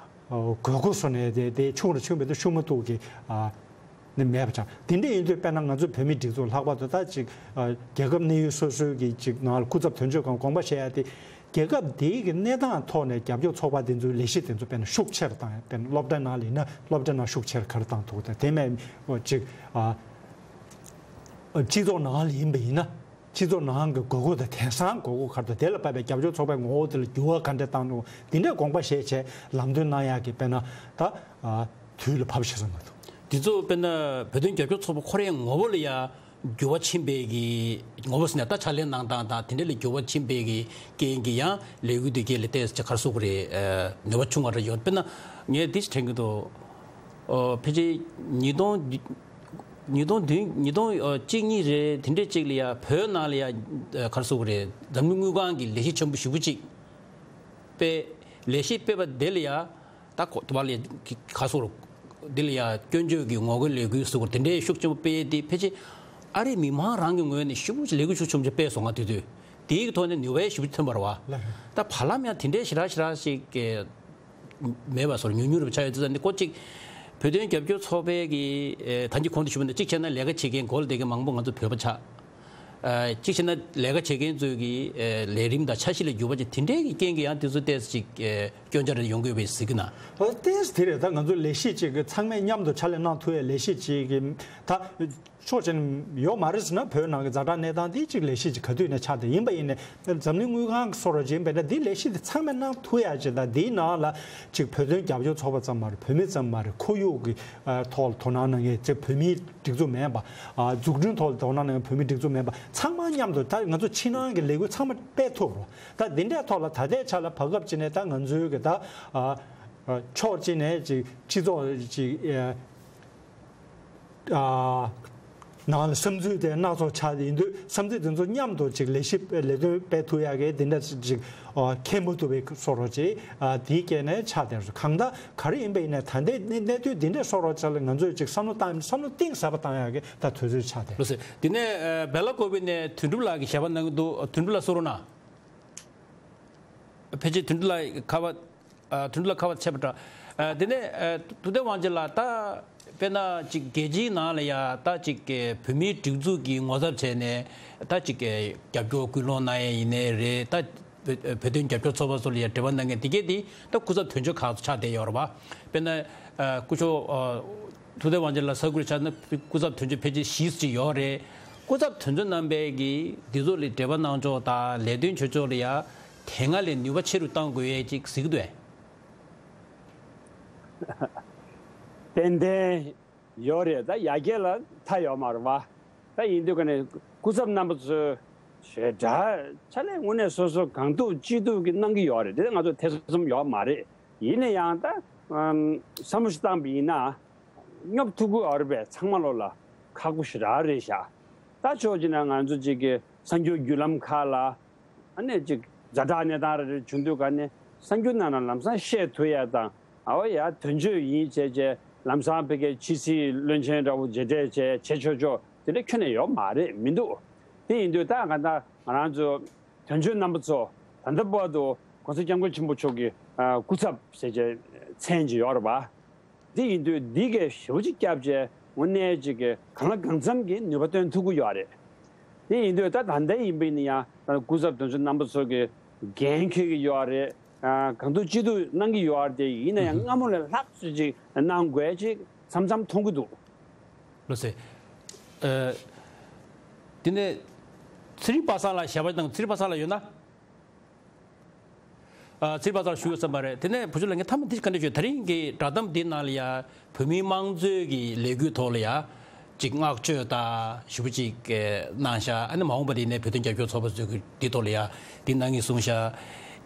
དགོས་མཁོ་བཟོ་ནས་དེ་དེ་ཆུང་རུ་ཆུང་བའི་དུ་ཤུགས་མ་གཏོགས་ཀྱི་ཨ་ནི་མེད་པ་ཆགས། དེ་འདྲ་ཡིན་དུས་དཔེར་ན་ང་ཚོ་བོད་མིའི་སྒྲིག་འཛུགས་ལྷག་པར་དུ་ད་ཅིག་ཨ་རྒྱལ་ཁབ་གནས་ཡུལ་སོ་སོའི་གི་ཅིག་ནང་ལ་སྐུ་ཚབ་དོན་གཅོད་ཁང་དགོངས་པ་བཞེས་ཡ་དེ། རྒྱལ་ཁབ་དེའི་གི་གནས་སྟངས་ཐོག་ནས་རྒྱབ་སྐྱོར་ཚོགས་པ་དེ་ཚོའི་ལས་གཞི་དེ་ཚོ་དཔེར་ན་ཤུགས་ཆེ་རུ་བཏང་ཡ། དཔེར་ན་སློབ་གྲྭ་ནང་ལ་ཡིན་ན་སློབ་གྲྭ་ནང་ཤུགས་ཆེ་རུ་ག་རེ་བཏང་ཐུབ་དང་དེ་མིན་ཅིག་ཨ་སྤྱི་ཚོགས་ནང་ལ་ཡིན་པ་ཡིན་ན་སྤྱི་ཚོགས་ནང་གི་དགོས་མཁོ་དང་དེང་སང་དགོས་མཁོ་ག་རེ་དང་དེ་ལ་དཔག་པའི་རྒྱབ་སྐྱོར་ཚོགས་པའི་ངོ་བོ་དེ་ལ་འགྱུར་བ་ག་འདྲ་བཏང་ཐུབ་དེ་འདྲའི་དགོངས་པ་བཞེས་བྱས་ལམ་སྟོན་གནང་ཡག་གི་དཔེར་ན་ད་ཨ་དུས་ལ་བབ་ཤེས་སོང་མ་གཏོགས། འདི་ཚོ་དཔེར་ན་བོད་དོན་རྒྱབ་སྐྱོར་ཚོགས་པ་ཁོ་རའི་ངོ་བོ་ལ་ཡ། འགྱུར་བ་ཕྱིན་པའི་གི་ངོ་བོ་ཟེར་ན་ད་ཕྱག་ལས་གནང་སྟངས་དང་དེ་འདྲ་ལ་འགྱུར་བ་ཕྱིན་པའི་གི་རྐྱེན་གྱིས་ཡང་ལས་འགུལ་འདི་གའི་ལ་ཏོག་ཙམ་ག་རེ་ཟེར་དགོས་རེད། ནུས་པ་ཆུང་བ་རེ་ཡོད། དཔེར་ན་ངས་འདི་ཞིག་དྲན་གྱི་འདུག་ཨོ་ཕལ་ཆེར་ཉིས་སྟོང་ཉིས་སྟོང་བདུན་ཉིས་སྟོང་གཅིག་གཉིས་རེད། དེ་འདྲའི་གཅིག་ལ་ཡ་བོད་ནང་ལ་ཡ་ག་རེ་ཟེར་དགོས་རེད། འཛམ་གླིང་དངུལ་ཁང་གི་ལས་གཞི་ཆེན་པོ་ཞེ་པོ་ཅིག་སྤེལ། ལས་གཞི་སྤེལ་བ་དེ་ལ་ཡ། ད་ཁོ་དུ་བ་ལས་ཁ་སོར་འདི་ལ་ཡ་སྐྱོན་བརྗོད་ཀྱི་ངོ་རྒོལ་ལས་འགུལ་ཟེར་དེ་འདྲའི་ཤུགས་ཆེན་པོ་སྤེལ་ཏེ་ཕལ་ཆེར་ཨ་རིའི་མི་མང་རང་གི་ངོས་ནས་ཞེ་པོ་ཅིག་ལས་འགུལ་ཤུགས་ཆེན་པོ་ཅིག་སྤེལ་སོང་ང་། དེ་དུས་དེའི་ཐོག་ནས་ནུས་པ་ཞེ་པོ་ཅིག་ཐོན་པ་རེད་བ། ད་བར་ལམ་ཡང་དེ་འདྲའི་ཞེ་དྲག་ཞེ་དྲག་ཞིག་མེད་པ་སོར་ཉུང་ཉུང་རུ་ཆགས་ཡོད་ཙང་ནི་ཀོ་ཅིག་བོད་དོན་རྒྱབ་སྐྱོར་ཚོགས་པའི་གི་ད་གིན་གོང་དུ་ཞུས་པ་ནང་གཅིག་བྱས་ན་ལས་ཀ་བྱེད་མཁན་གོ་ལ་བསྡད་མཁན་མང་པོ་ང་ཚོ་བོད་པ་ཆགས། ཨ་གཅིག་བྱས་ན་ལས་ཀ་བྱེད་མཁན་ཚོའི་གི་ཨ་ལས་རིམ་དང་འཆར་གཞི་ལ་འགྱུར་བ་ཅིག་དེ་འདྲའི་གི་རྐྱེན་གྱིས་ཡང་དེ་ཚོ་ཏོག་ཙམ་ཅིག་ཨ་སྐྱོན་ཆ་རེ་ཡོང་གི་ཡོད་པའི་གཟིགས་ཀྱི་ན། ཨོ་ཏོག་ཙམ་དེ་རེད། ད་ང་ཚོ་ལས་གཞི་ཅིག་གི་ཚང་མས་མཉམ་དུ་ཕྱག་ལས་གནང་ཐུབ་ཡའི་ལས་གཞི་ཅིག་གི་ད་ཕྱོགས་གཅིག་ནས་ཡོད་མ་རེད་ཟེར་ན་བོད་ནང་གི་ཛ་དྲག་གནས་སྟངས་དེ་ཅིག་ལས་གཞི་ཅིག་ག་དུས་ནས་ཆགས་བསྡད་ཡིན་པ་ཡིན་ནའི་འཛམ་གླིང་དངུལ་ཁང་གི་སོར་ར་ཅིག་ཡིན་པས་ན་འདི་ལས་གཞི་དེ་ཚང་མས་གནང་ཐུབ་ཡ་ཅིག་དང་འདིའི་ནང་ལ་ཅིག་བོད་དོན་རྒྱབ་སྐྱོར་ཚོགས་པ་ཙམ་མ་རེད། བོད་མི་ཙམ་མ་རེད། ཁོར་ཡུག་གི་ཨ་ཐོག་ལ་དོ་སྣང་གནང་མཁན་ཅིག་བོད་མིའི་སྒྲིག་འཛུགས་མིན་པ། ཨ་འཛུགས་སྐྲུན་ཐོག་ལ་དོ་སྣང་གནང་མཁན་བོད་མིའི་སྒྲིག་འཛུགས་མིན་པ་ཚང་མ་མཉམ་དུ་ད་ང་ཚོ་ཕྱི་ནང་གི་ལས་འགུལ་ཚང་མ་སྤེལ་ཐུབ་རོགས། ད་འདི་འདྲའི་ཐོག་ལ་ད་ལྟའི་ཆ་ལ་བར་སྐབས་ཅིག་ནས་ད་ང་ཚོའི་གི་ད་ཨ་ཨ་ཕྱོགས་གཅིག་ནས་ཅིག་སྤྱི་ཚོགས་ཅིག་ཨ་ཨ་ ནང་ལ་བསམ་ཚུལ་དེ་སྣ་ཚོགས་ཆགས་ཡིན་དུས། བསམ་ཚུལ་དེ་ཚོ་མཉམ་དུ་ཅིག་ལས་གཞི་ལས་དོན་སྤེལ་ཐུབ་ཡག་གི་དེ་འདྲ་ཅིག་ཨ་ཁེལ་མ་ཐུབ་པའི་བཟོ་འདྲ་ཅིག་ཨ་དེའི་རྐྱེན་ནས་ཆགས་བསྡད་རེད། གང་ལྟར་ག་རེ་ཡིན་པ་ཡིན་ན། ད་ལྟའི་གནས་གནས་དུས་འདི་འདྲའི་བཟོ་འདྲ་ཅིག་ལ་ང་ཚོས་ཅིག་བསམ་བློ་བཏང་། བསམ་བློ་གཏིང་ཟབ་པ་བཏང་ཡག་གི་ད་དུས་ཚོད་ཆགས་བསྡད། ལགས་སོ། དེ་ནས་ཨ་སྦེ་ལ་ཀོ་བི་ནས་དོན་གྲུབ་ལགས་ཀྱིས་ཞལ་པར་གནང་གི་འདུག། དོན་གྲུབ་ལགས་གསུང་རོགས་གནང་། ཕལ་ཆེར་དོན་གྲུབ་ལགས་ཁ་པར། ཨ་དོན་གྲུབ་ལགས་ཁ་པར་ཆད་པ་འདྲ། ཨ་དེ་ནས་ཨ་ཐུབ་བསྟན་དབང་ཆེན་ལགས། ད་དཔེར་ན་ཅིག་རྒྱལ་སྤྱིའི་ནང་ལ་ཡ་ད་ཅིག་བོད་མིའི་སྒྲིག་འཛུགས་ཀྱི་ངོ་ཚབ་བྱས་ནས་ད་ཅིག་རྒྱབ་སྐྱོར་སྐུལ་སློང་གནང་ཡས་ཡིན་ནའི་རེད། ད་བོད་བོད་དོན་རྒྱབ་སྐྱོར་ཚོགས་པ་ཚོ་ལ་ཡ་འབྲེལ་བ་གནང་མཁན་དེ་གས་དེ་ད་སྐུ་ཚབ་དོན་གཅོད་ཁག་ཚོ་ཆགས་བསྡད་ཡོད་རེད་པ། དཔེར་ན་ཨ་སྐུ་ཞབས་ཨ་ཐུབ་བསྟན་དབང་ཆེན་ལགས་ས་ཁུལ་ཆགས་ན་སྐུ་ཚབ་དོན་གཅོད་ཕལ་ཆེར་བཞི་ཙམ་ཡོད་རེད། སྐུ་ཚབ་དོན་གཅོད་རྣམ་པས་ཀྱིས་འདི་ཚོ་ལ་འབྲེལ་བ་གནང་ཕྱོགས་དང་ལས་དོན་བྱེད་ཕྱོགས་ལ་ཡ་དེ་སྔ་ལས་ནུས་པ་ཆེ་རུ་གཏང་དགོས་ཡས་ཅིག་གཟིགས་འདུག་ཨེ། ཏན་ཏན་ཡོད་རེད། ད་ཡར་རྒྱས་ལ་མཐའ་ཡོད་མ་རེད་པ། ད་ཡིན་དུས་ཀ་ནས་སྐུ་ཚབ་རྣམ་པ་ཚོས་ཞེ་དྲག་ཕྱག་ལས་དངོས་གནས་སོ་སོ་གང་ཐུབ་ཅི་ཐུབ་ཀྱིས་གནང་གི་ཡོད་རེད། དེ་ང་ཚོ་ཐེ་ཚོམ་ཡོད་མ་རེད། ཡིན་ན་ཡང་ད་ཨམ་བསམ་བློ་ཞིག་བཏང་པ་ཡིན་ན། སྙོབ་ཐུབ་ཀྱི་ཡོད་རེད་པས། ཚང་མ་ལོ་ལ་ཁག་པོ་ཞེ་དྲག་རེད་ཤག། ད་ཕྱོགས་གཅིག་ནས་ང་ཚོ་གཅིག་གི་གསར་འགྱུར་བརྒྱུད་ལམ་ཁག་ལ་ཨ་ནི་ཅིག་ཛ་དྲག་གནས་སྟངས་རེ་རེ་བྱུང་དུས་ཀ་ནས་གསར་འགྱུར་ནང་ན་ལམ་སང་བཤད་ཐུབ་ཡ་དང་། ཨ་བ་ཡ་དོན་གཅོད་ཡིན་བྱས་བྱས་ལམ་སང་ཕ་གིའི་ཕྱི་སྲིད་བློན་ཆེན་འདྲ་བོ་མཇལ་འཕྲད་བྱས་བྱས་ཆོག་ཆོག་དེ་འདྲ་ཁྱོན་ནས་ཡོད་མ་རེད། མི་འདུག། དེ་ཡིན་དུས་ད་ག་ད་ང་རང་ཚོ་དོན་གཅོད་རྣམ་པ་ཚོ་ད་ལྟ་བར་དུ་༸གོང་ས་༸སྐྱབས་མགོན་ཆེན་པོ་མཆོག་གི་ཨ་སྐུ་ཚབ་ཟེར་བྱས་མཚན་ཅིག་ཡོད་རེད་པ། དེ་ཡིན་དུས་འདི་གས་ཞེ་པོ་ཅིག་བསྐྱབས་བྱས་དངོས་གནས་ཅིག་གི་གང་ལ་གང་འཚམ་གྱི་ནུས་པ་བཏོན་ཐུབ་ཀྱི་ཡོད་རེད། དེ་ཡིན་དུས་ད་ད་ལྟ་ཡིན་པ་ཡིན་ན་ཡང་ད་སྐུ་ཚབ་དོན་གཅོད་རྣམ་པ་ཚོ་གི་འགན་འཁྱེར་གྱི་ཡོད་རེད། ཨ་གང་ཐུབ་ཅི་ཐུབ་གནང་གི་ཡོད་རེད། དེ་ཡིན་ན་ཡང་སྔ་མོ་ལས་ལྷག་ཙམ་ཅིག་གནང་དགོས་ཅིག་མཚམས་མཚམས་མཐོང་གི་འདུག། ལགས་སེ། ཨ་དེ་ནས་ཚེ་རིང་པ་སངས་ལགས་ཞལ་པར་དང་། ཚེ་རིང་པ་སངས་ལགས་ཡོད་ན། ཨ་ཚེ་རིང་པ་སངས་ལགས་ཞུ་ཡོད་བསམ་པ་རེད། དེ་ནས་བུ་ཆུང་ལགས་ངས་མཐའ་མ་འདི་བཀའ་འདྲི་ཞུ། ད་རིང་གི་བསྒྲགས་གཏམ་འདི་ནང་ལ་ཡ་བོད་མིའི་དམངས་གཙོའི་གི་ལས་འགུལ་ཐོག་ལ་ཡ་ཅིག་བསྔགས་བརྗོད་དང་ཞེ་པོ་ཅིག་གནང་ཤག། ཨ་ནི་མ་འོངས་པ་དེ་ནས་བོད་དོན་རྒྱབ་སྐྱོར་ཚོགས་པ་ཚོས་གི་འདི་ཐོག་ལ་ཡ་འདི་གནང་གི་གསུངས་ཤག།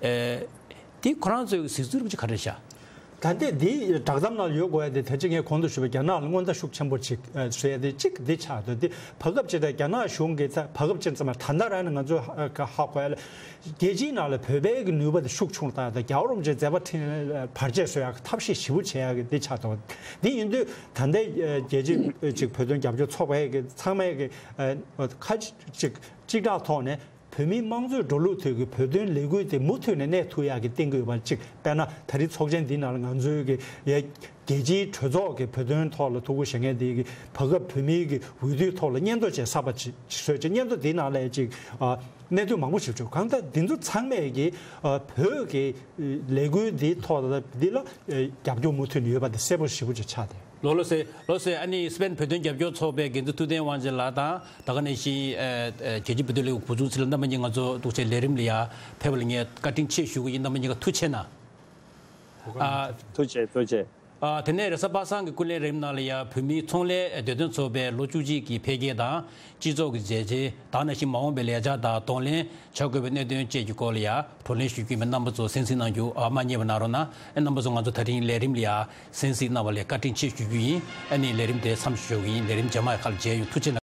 ཨེ། དེ་ཁོ་རང་ཚོའི་གཟིགས་ཚུལ་རིགས་གཅིག་ག་རེ་ཤག། ད་ལྟའི་འདི་བསྒྲགས་གཏམ་ནང་ཡོད་དགོས་ཡ་དེ། ད་ཅི་ངས་གོང་དུ་ཞུས་པ་རྒྱ་ནག་ལ་སྔོན་བརྡ་ཤུགས་ཆེན་པོ་ཅིག་ཨ་བཟོ་ཡ་དེ་གཅིག་འདི་ཆགས་འདུག། འདི་བར་སྐབས་ཅིག་ད་རྒྱ་ནག་གཞུང་གིས་ད་བར་སྐབས་ཅིག་ཙམ་མ་ད་ལྟ་རང་ནས་ང་ཚོས་ཧ་ཧ་གོ་ཡ་ལ། རྒྱལ་སྤྱིའི་ནང་ལ་བོད་པའི་གི་ནུས་པ་དེ་ཤུགས་ཆུང་དང་། ད་རྒྱལ་བ་རིན་པོ་ཆེའི་མཛད་པ་ཕྲན་བར་ཆད་བཟོ་ཡ་གི་ཐབས་ཤེས་ཞེ་པོ་བྱེད་ཡ་གི་འདི་ཆགས་འདུག། འདི་ཡིན་དུས་ད་ལྟའི་རྒྱལ་སྤྱིའི་ཅིག་བོད་དོན་རྒྱབ་སྐྱོར་ཚོགས་པའི་གི་ཚང་མའི་གི་ཁ་ཅིག་གཅིག་གྲགས་ཐོག་ནས། བོད་མིའི་དམངས་གཙོའི་འགྲོ་ལུགས་ཐོག་གི་བོད་དོན་ལས་འགུལ་དེ་མུ་མཐུད་ནས་གནས་ཐུབ་ཡག་གི་གཏན་འཁེལ་ཡོད་པ་ཅིག། དཔེར་ན་ད་རེས་ཚོགས་ཆེན་འདིའི་ནང་ལ་ང་ཚོའི་གི་ཡ་རྒྱལ་སྤྱིའི་གྲོས་ཚོགས་ཀྱི་བོད་དོན་ཐོག་ལ་ཐུགས་ཁུར་བཞེས་མཁན་དེ་གི་བར་སྐབས་བོད་མིའི་གི་འོས་བསྡུའི་ཐོག་ལ་སྙན་ཐོ་ཅིག་གསར་པ་ཅིག་བཟོས་ཅིག། སྙན་ཐོ་འདིའི་ནང་ལ་ཅིག་ཨ་གནད་དོན་མང་པོ་ཞིག་བྱུང་། གང་ལྟར་འདི་ཚོ་ཚང་མས་གི་ཨ་བོད་ཀྱི་ལས་འགུལ་འདིའི་ཐོག་ལ་འདི་ལ་ཨ་རྒྱབ་སྐྱོར་མུ་མཐུད་ནས་ཡོད་པ་དེ་གསལ་པོ་ཞེ་པོ་ཅིག་ཆགས་ཏེ། ལགས་ལགས་སེ། ལགས་སེ། ཨ་ནི་སི་པེན་བོད་དོན་རྒྱབ་སྐྱོར་ཚོགས་པའི་འགན་འཛིན་ཐུབ་བསྟན་དབང་ཆེན་ལགས་དང་། ད་ག་ནང་བཞིན་ཨ་ཨ་རྒྱལ་སྤྱིའི་བོད་དོན་ལས་འགུལ་འགོ་འཛུགས་ཚུལ་ལ་རྣམ་པ་གཉིས་ང་ཚོ་ཐུགས་རྗེ་ཆེ། ལས་རིམ་ལ་ཡ་ཕེབས་པ་ལ་ངས་བཀའ་དྲིན་ཆེ་ཞུ་གི་ཡིན། རྣམ་པ་གཉིས་ཀ་ཐུགས་རྗེ་ཆེ་གནང་། ཨ། ཐུགས་རྗེ་ཆེ། ཐུགས་རྗེ་ཆེ། ཨ། དེ་ནས་རེས་གཟའ་པ་སངས་ཀྱི་ཀུན་གླེང་རིམ་ནང་ལ་ཡ་བོད་མིའི་ཚོང་ལས་བདེ་དོན་ཚོགས་པའི་ལོ་བཅུ་གཅིག་གི་འཕེལ་རྒྱས་དང་། སྤྱི་ཚོགས་ཀྱི་མཛད་རྗེས། ད་ག་ནང་བཞིན་མ་འོངས་པའི་ལས་འཆར་དང་གདོང་ལེན་བྱ་དགོས་པའི་གནད་དོན་བཅས་ཀྱི་སྐོར་ལ་ཡ་བགྲོ་གླེང་ཞུ་རྒྱུ་ཡིན་པས། རྣམ་པ་ཚོ་གསན་གཟིགས་གནང་རྒྱུ་ཨ་མ་བསྙེལ་བ་གནང་རོགས་གནང་། ཨེ། རྣམ་པ་ཚོ་ང་ཚོ་ད་རིང་ལས་རིམ་ལ་ཡ་གསན་གཟིགས་གནང་བ་ལ་བཀའ་དྲིན་ཆེ་ཞུ་རྒྱུ་ཡིན། ཨ་ནི་ལས་རིམ་དེ་མཚམས་འཇོག་གི་ཡིན། ལས་རིམ་རྗེས་མ་ཁག་ལ་མཇལ་ཡོང་། ཐུགས་རྗེ་གནང་།